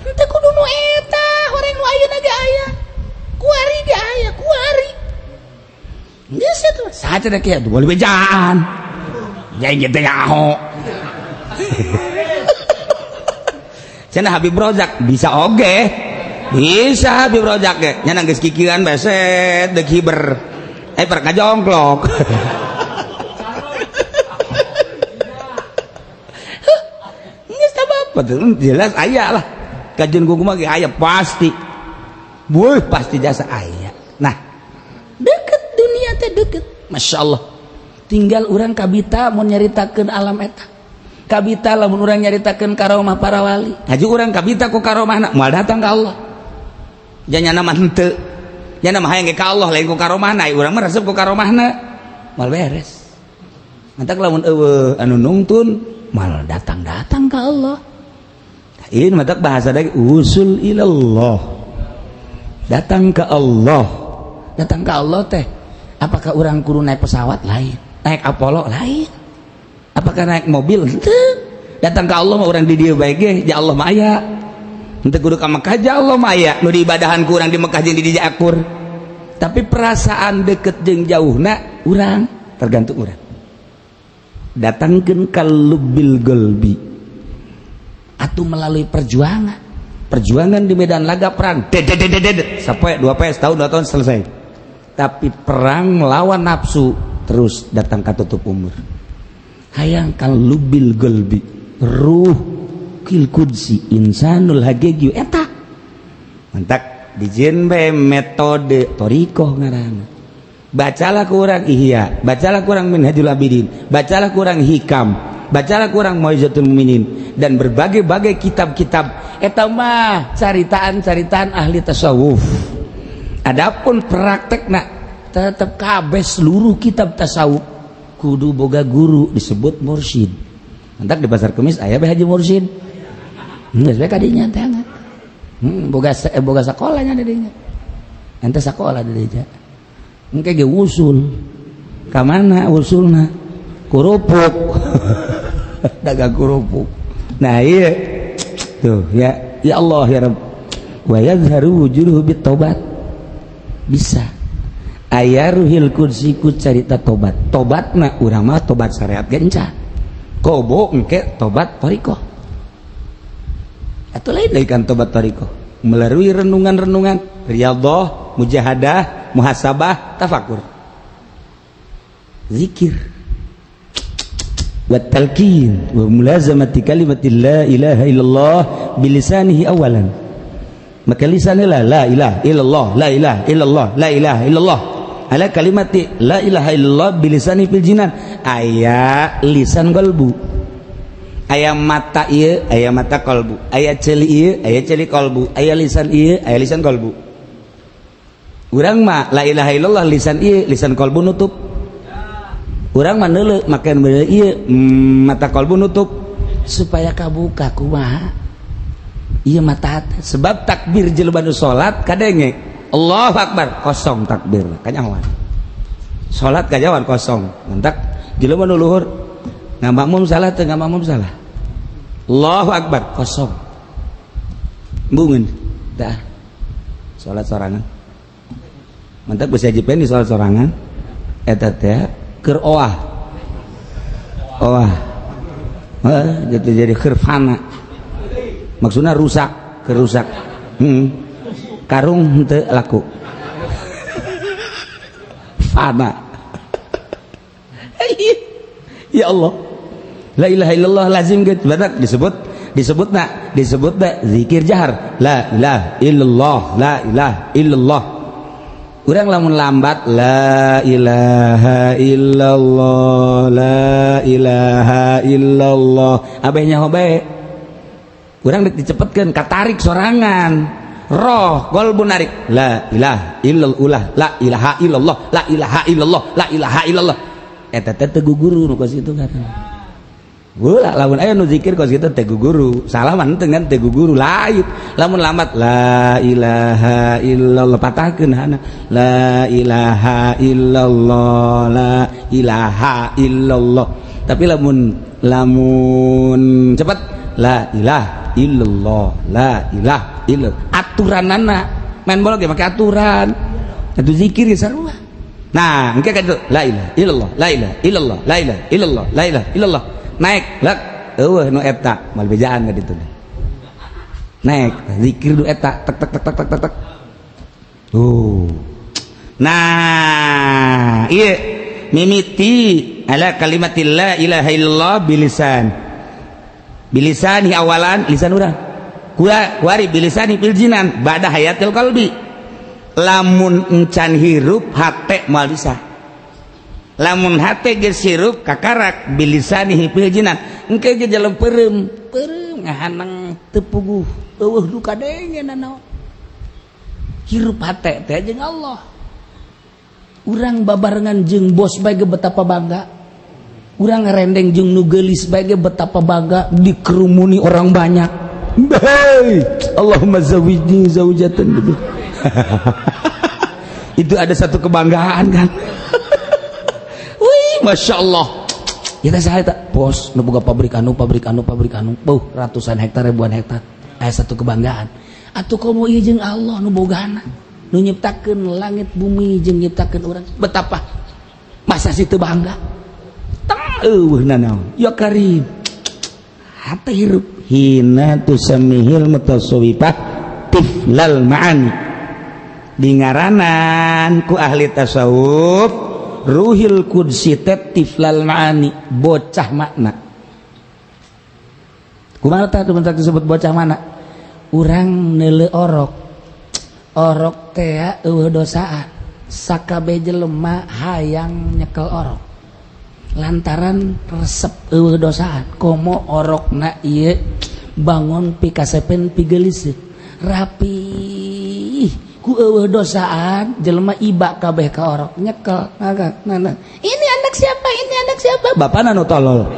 Henteu kudu nu eta, horeng nu ayeuna ge aya. Kuari ge aya, kuari. Geus atuh, saha cenah kieu boleh bejaan. Jeung teh nyaho. Cenah Habib Rozak bisa oge. Bisa Habib Rozak ge. Nya geus kikieuan beset deuk hiber. Per kajongklok. Geus apa jelas aya lah. Kajian kumaha ge aya pasti. Wuh, pasti jasa aya. Nah, deket dunia teh deket. Masya Allah. Tinggal urang kabita mun nyaritakeun alam eta. Kabita lamun urang nyaritakeun karomah para wali. Haji urang kabita ku karomahna moal datang ka Allah. Janyana mah henteu. Nyana mah hayang ge ka Allah lain ku karomahna, urang mah resep ku karomahna. Moal beres. Mantak lamun eueuh anu nungtun moal datang-datang ka Allah. Ini mantak bahasa lagi usul ilallah. Datang ke Allah. Datang ke Allah teh apakah orang kudu naik pesawat lain, naik Apollo lain, apakah naik mobil? Henteu. Datang ke Allah mah urang di dieu bae ge, ya Allah mah aya. Henteu kudu ka Mekah, ya Allah mah aya. Nu diibadahan ku urang di Mekah jeung di dieu akur. Tapi perasaan deket jeung jauhna urang tergantung urang. Datangkeun ka lubil qalbi atau melalui perjuangan. Perjuangan di medan laga perang. Dedet sampai 2 PS tahun 2 tahun selesai. Tapi perang melawan nafsu terus datang ke tutup umur. Hayang kalubil qalbi ruh kil qudsi insanul haqiqi eta. Mantak dijieun bae metode thoriqoh ngaranna. Bacalah kurang Ihya, bacalah kurang Minhajul Abidin, bacalah kurang Hikam, bacalah kurang Mau'izatul Mukminin dan berbagai-bagai kitab-kitab eta mah caritaan-caritaan ahli tasawuf. Adapun praktekna tetep kabeh seluruh kitab tasawuf kudu boga guru disebut mursyid. Mantak di pasar kemis aya bae haji mursyid. Geus bae kadinya teh. Boga boga sakolanya di dinya. Ente sakola di dinya. Engke ge usul. Ka mana usulna? Kerupuk. Dagang kerupuk. Nah iya. Tuh ya, ya Allah ya Rabb. Wa yadhharu wujuduhu bit taubat. Bisa. Aya ruhil qudsi ku carita tobat. Tobatna urang mah tobat syariat genca. Kobo engke tobat thoriqoh. Atau lain deui kan tobat thoriqoh. Melalui renungan-renungan, riyadhah, mujahadah, muhasabah, tafakur. Zikir. Wa talqin wa mulazamati kalimati la ilaha illallah bilisanihi awalan. Maka lisannya la ilaha illallah, la ilaha illallah, la ilaha illallah. Ala kalimati la ilaha illallah bilisani fil jinan. Aya lisan qalbu. Aya mata ieu, aya mata qalbu. Aya ceuli ieu, aya ceuli qalbu. Aya lisan ieu, aya lisan qalbu. Urang mah la ilaha illallah lisan ieu, lisan qalbu nutup. Urang mah neuleu make beuleu ieu, mata qalbu nutup supaya kabuka kumaha? Ieu mata hati. Sebab takbir jelema nu salat kadenge Allahu Akbar kosong takbir kanyawan. Salat kanyawan kosong. Mantak jelema nu luhur ngamakmum salah teu ngamakmum salah. Allahu Akbar kosong. Bungeun dah. Salat sorangan. Mantak bisa jipen di salat sorangan eta teh keur oah. Oah. Heuh gitu jadi keur fana. Maksudnya rusak, kerusak. Karung henteu laku. Fana. Ya Allah. La ilaha illallah lazim gitu. Badak disebut disebutna zikir jahar. La ilaha illallah, la ilaha illallah. Urang lamun lambat la ilaha illallah, la ilaha illallah. Abeh nyaho bae. Urang dicepetkeun katarik sorangan. Roh qalbu narik la ilaha illallah, la ilaha illallah, la ilaha illallah, la ilaha illallah. Eta teh teu guguru nu kos kitu kan. Ulah lamun aya nu zikir kos kitu teh guru. Salah mah henteu kan teh guru lain. Lamun lamat la ilaha illallah patahkeun hana. La ilaha illallah la ilaha illallah. Tapi lamun lamun cepat la ilaha illallah la ilaha illallah. Aturanana main bola ge make aturan. Atuh zikir ge sarua. Nah, engke ka ditu la ilaha illallah la ilaha illallah la ilaha illallah la ilaha illallah. Naik lek eueuh nu eta mal bejaan ka ditu. Naik zikir nu eta tek tek tek tek tek tek. Tuh. Nah, ieu mimiti ala kalimatil la ilaha illallah bilisan. Bilisani awalan lisan urang. Kuari bilisani fil jinan ba'da hayatil qalbi. Lamun encan hirup hate moal bisa. Lamun hate geus hirup kakarak bilisanihi fil jinan engke ge jelem peureum peureum ngahanang teu puguh eueuh nu kadenge nanaon hirup hate teh jeung Allah. Urang babarengan jeung bos bae ge betapa bangga, urang ngarendeng jeung nu geulis bae ge betapa bangga dikerumuni orang banyak. Hei, Allahumma zawijni zaujatan gitu. Itu ada satu kebanggaan kan. Wih, masya Allah. Kita saya tak bos, nu boga pabrik anu, pabrik anu, pabrik anu, buh, ratusan hektar, ribuan hektar. Aya satu kebanggaan. Atuh komo ieu jeung Allah nu bogana, nu nyiptakeun langit bumi jeung nyiptakeun urang. Betapa masa sih teu bangga? Teng eueuh nanaon. Ya Karim. Hate hirup hina tusamihil mutasawwifah tiflal ma'ani. Dingaranan ku ahli tasawuf ruhil qudsi teh tiflal ma'ani, bocah makna. Kumaha tah bentak disebut bocah mana? Urang neuleu orok. Orok teh eueuh dosaan. Sakabeh jelema hayang nyekel orok. Lantaran resep eueuh dosaan. Komo orokna ieu bangun pikasepen pigeuliseun. Rapi ku eueuh dosaan jelema iba kabeh ka orok nyekel. Nah, ini anak siapa? Ini anak siapa? Bapana nu tolol.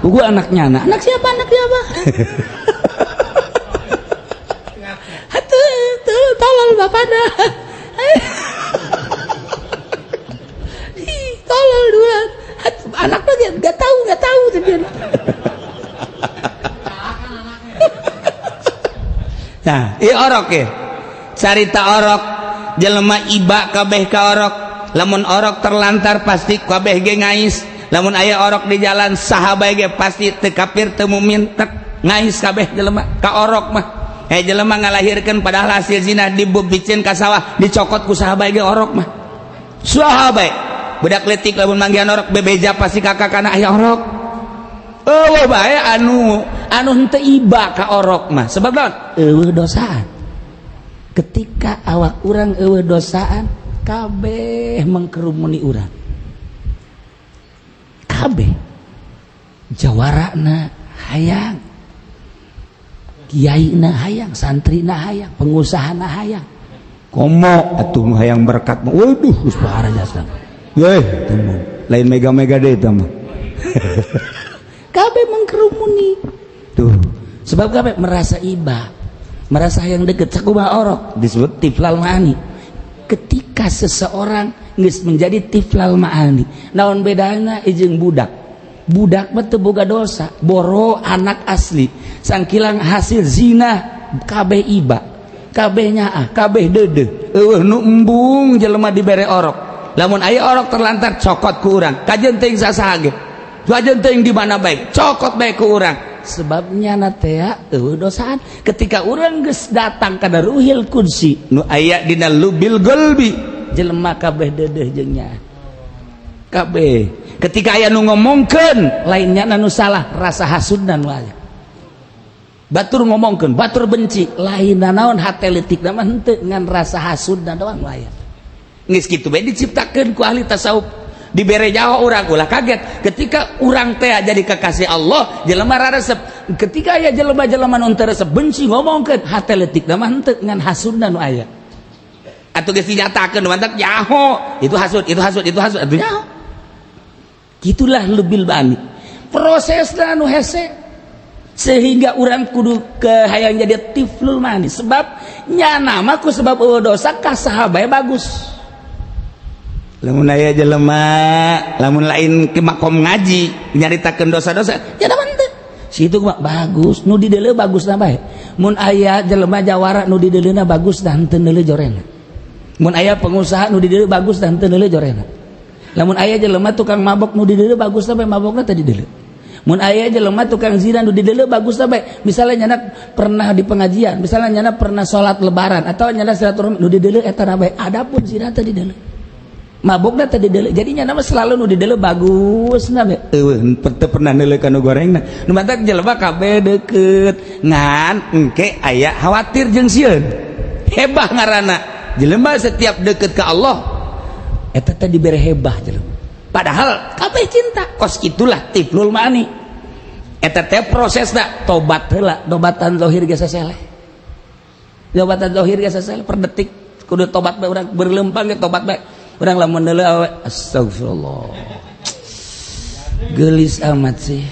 Pugu anaknya anak. Anak siapa? Anak siapa? Atuh, tuh tolol bapana. Ih, tolol dua. Anaknya dia enggak tahu dia. Nah, ieu orok ya. Carita orok jelema iba kabeh ka orok. Lamun orok terlantar pasti kabeh ge ngais. Lamun aya orok di jalan saha bae ge pasti teu kafir teu mukmin tek ngais kabeh jelema ka orok mah. Jelema ngalahirkeun padahal hasil zina dibubicin ka sawah dicokot ku saha bae ge orok mah. Saha bae budak leutik lamun manggihan orok bebeja pasti kakak kana aya orok. Eueuh bae anu anu henteu iba ka orok mah sebab naon? Eueuh dosaan. Ketika awak urang eueuh dosaan kabeh mengkerumuni urang. Kabeh jawarana hayang, kiaina hayang, santrina hayang, pengusahana hayang. Komo atuh hayang berkat mah. Waduh, geus parah jasa. Yeuh, temu. Lain mega-mega deui eta mah. Kabeh mengkerumuni. Tuh, sebab kabeh merasa iba, merasa yang deket sakumaha orok disebut tiflal ma'ani. Ketika seseorang geus menjadi tiflal ma'ani, naon bedana jeung budak? Budak mah teu boga dosa, boro anak asli, sangkilang hasil zina kabeh iba, kabeh nyaah, kabeh deudeuh. Eueuh nu embung jelema dibere orok. Lamun aya orok terlantar cokot ku urang, kajeun teuing sasaha ge. Kajeun teuing di mana bae, cokot bae ku urang. Sebabnya natea eueuh dosaan. Ketika urang geus datang kana ruhil qudsi nu aya dina lubil qalbi, jelema kabeh deudeuh jeung nyaah. Kabeh. Ketika aya nu ngomongkeun lainnya nu salah, rasa hasudna nu aya. Batur ngomongkeun, batur benci, lain naon hate leutik mah henteu ngan rasa hasudna doang nu aya. Geus kitu bae diciptakeun ku ahli tasawuf. Dibere nyawa urang ulah kaget ketika urang teh jadi kekasih Allah jelema raresep. Ketika aya jelema-jelema nu teu resep benci ngomongkeun hate leutik mah henteu ngan hasudna nu aya. Atuh geus dinyatakeun mantap nyaho itu hasud, itu hasud, itu hasud, atuh nyaho. Gitulah lebil bani. Prosesna anu hese, sehingga urang kudu ke hayang jadi tiflul ma'ani, sebab nyana mah ku sebab euweuh dosa ka saha bae bagus. Lamun aya jelema, lamun lain ke makom ngaji nyaritakeun dosa-dosa, ya mah teu situ mah bagus, nu dideuleu bagus na bae. Mun aya jelema jawara, nu dideuleuna bagus dan teu neuleu jorena. Mun aya pengusaha, nu dideuleu bagus dan teu neuleu jorena. Lamun aya jelema tukang mabok, nu dideuleu bagus bae, mabokna teu dideuleu. Mun aya jelema tukang zina, nu dideuleu bagus bae. Misalnya nyana pernah di pengajian, misalnya nyana pernah sholat Lebaran atau nyana silaturahmi, nu dideuleu eta bae. Adapun zina teu dideuleu, mabokna teu dideuleu. Jadi nyana mah selalu nu dideuleu bagus na bae, euweuh teu pernah neuleu ka nu gorengna. Nu matak jelema kabeh deukeut, ngan engke aya khawatir jeung sieun. Hebah ngaranna jelema setiap deket ke Allah, eta teh dibere hebah jelema, padahal kabeh cinta. Kos itulah tiflul ma'ani. Eta teh prosesna tobat heula, tobatan zahir ge saseleh, tobatan zahir ge saseleh. Per detik kudu tobat bae urang, berlempang ge tobat bae urang. Lamun deuleu awe, astagfirullah, gelis amat sih,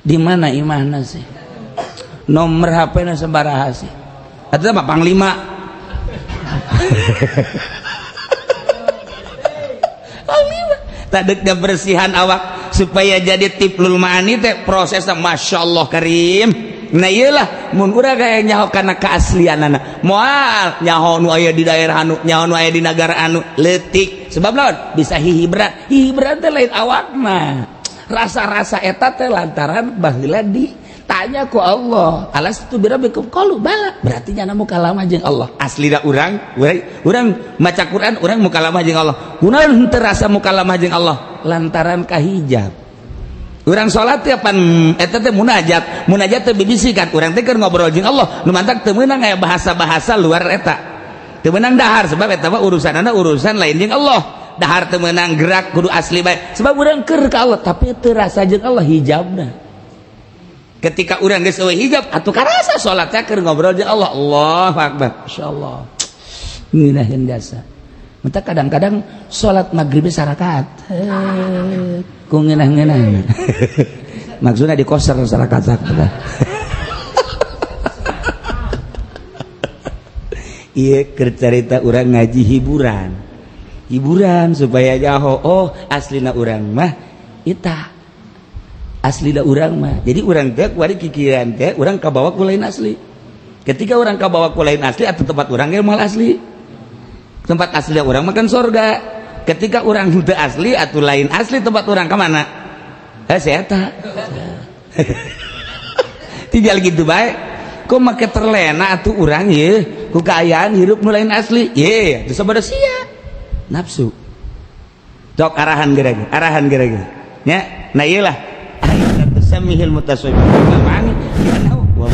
di mana imahna sih, nomor HP na sabaraha sih, atau apa, panglima. Panglima tadek bersihan awak supaya jadi tiflul ma'ani teh prosesnya masya Allah karim. Nah, iyalah, mun urang kaya nyaho kana keaslianana, moal nyaho nu aya di daerah anu, nyaho nu aya di negara anu leutik. Sebab naon? Bisa hihibran. Hihibran teh lain awakna, rasa-rasa eta teh lantaran baheula ditanya ku Allah, alastu birabbikum qalu bala. Berarti nyana mukalamah jeung Allah. Aslina urang urang maca Quran, urang mukalamah jeung Allah. Kunaon henteu rasa mukalamah jeung Allah? Lantaran kahijab. Urang salat teh pan eta teh munajat. Munajat teh bibisikan urang teh keur ngobrol jeung Allah. Nu mantak teu meunang aya bahasa-bahasa luar eta, teu meunang dahar, sebab eta mah urusanana urusan lain jeung Allah. Dahar teu meunang, gerak kudu asli bae, sebab urang keur ka Allah, tapi teu rasa jeung Allah hijabna. Ketika urang geus eueuh hijab atuh karasa salat teh keur ngobrol jeung Allah. Allahu akbar, insyaallah ngeunaheun jasa. Menta kadang-kadang salat maghrib sarakaat ku ngeunah-ngeunah, maksudnya di koser sarakaat. Iya, keur carita urang ngaji hiburan, hiburan supaya jaho, oh, aslina urang mah ita, aslina urang mah. Jadi urang teh kuari kikiran teh urang kabawa ku lain asli. Ketika urang kabawa ku lain asli atau tempat urang ge moal asli. Tempat asli urang makan sorga. Ketika urang henteu asli atau lain asli tempat urang, kemana eh saya tinggal gitu baik. Kok make terlena atuh urang ye ku kaayaan hirup nu lain asli ye, itu sabada sia nafsu. Dok arahan gerege, arahan gerege nya. Nah, iyalah, tusammihil mutasawwif ma'ani wa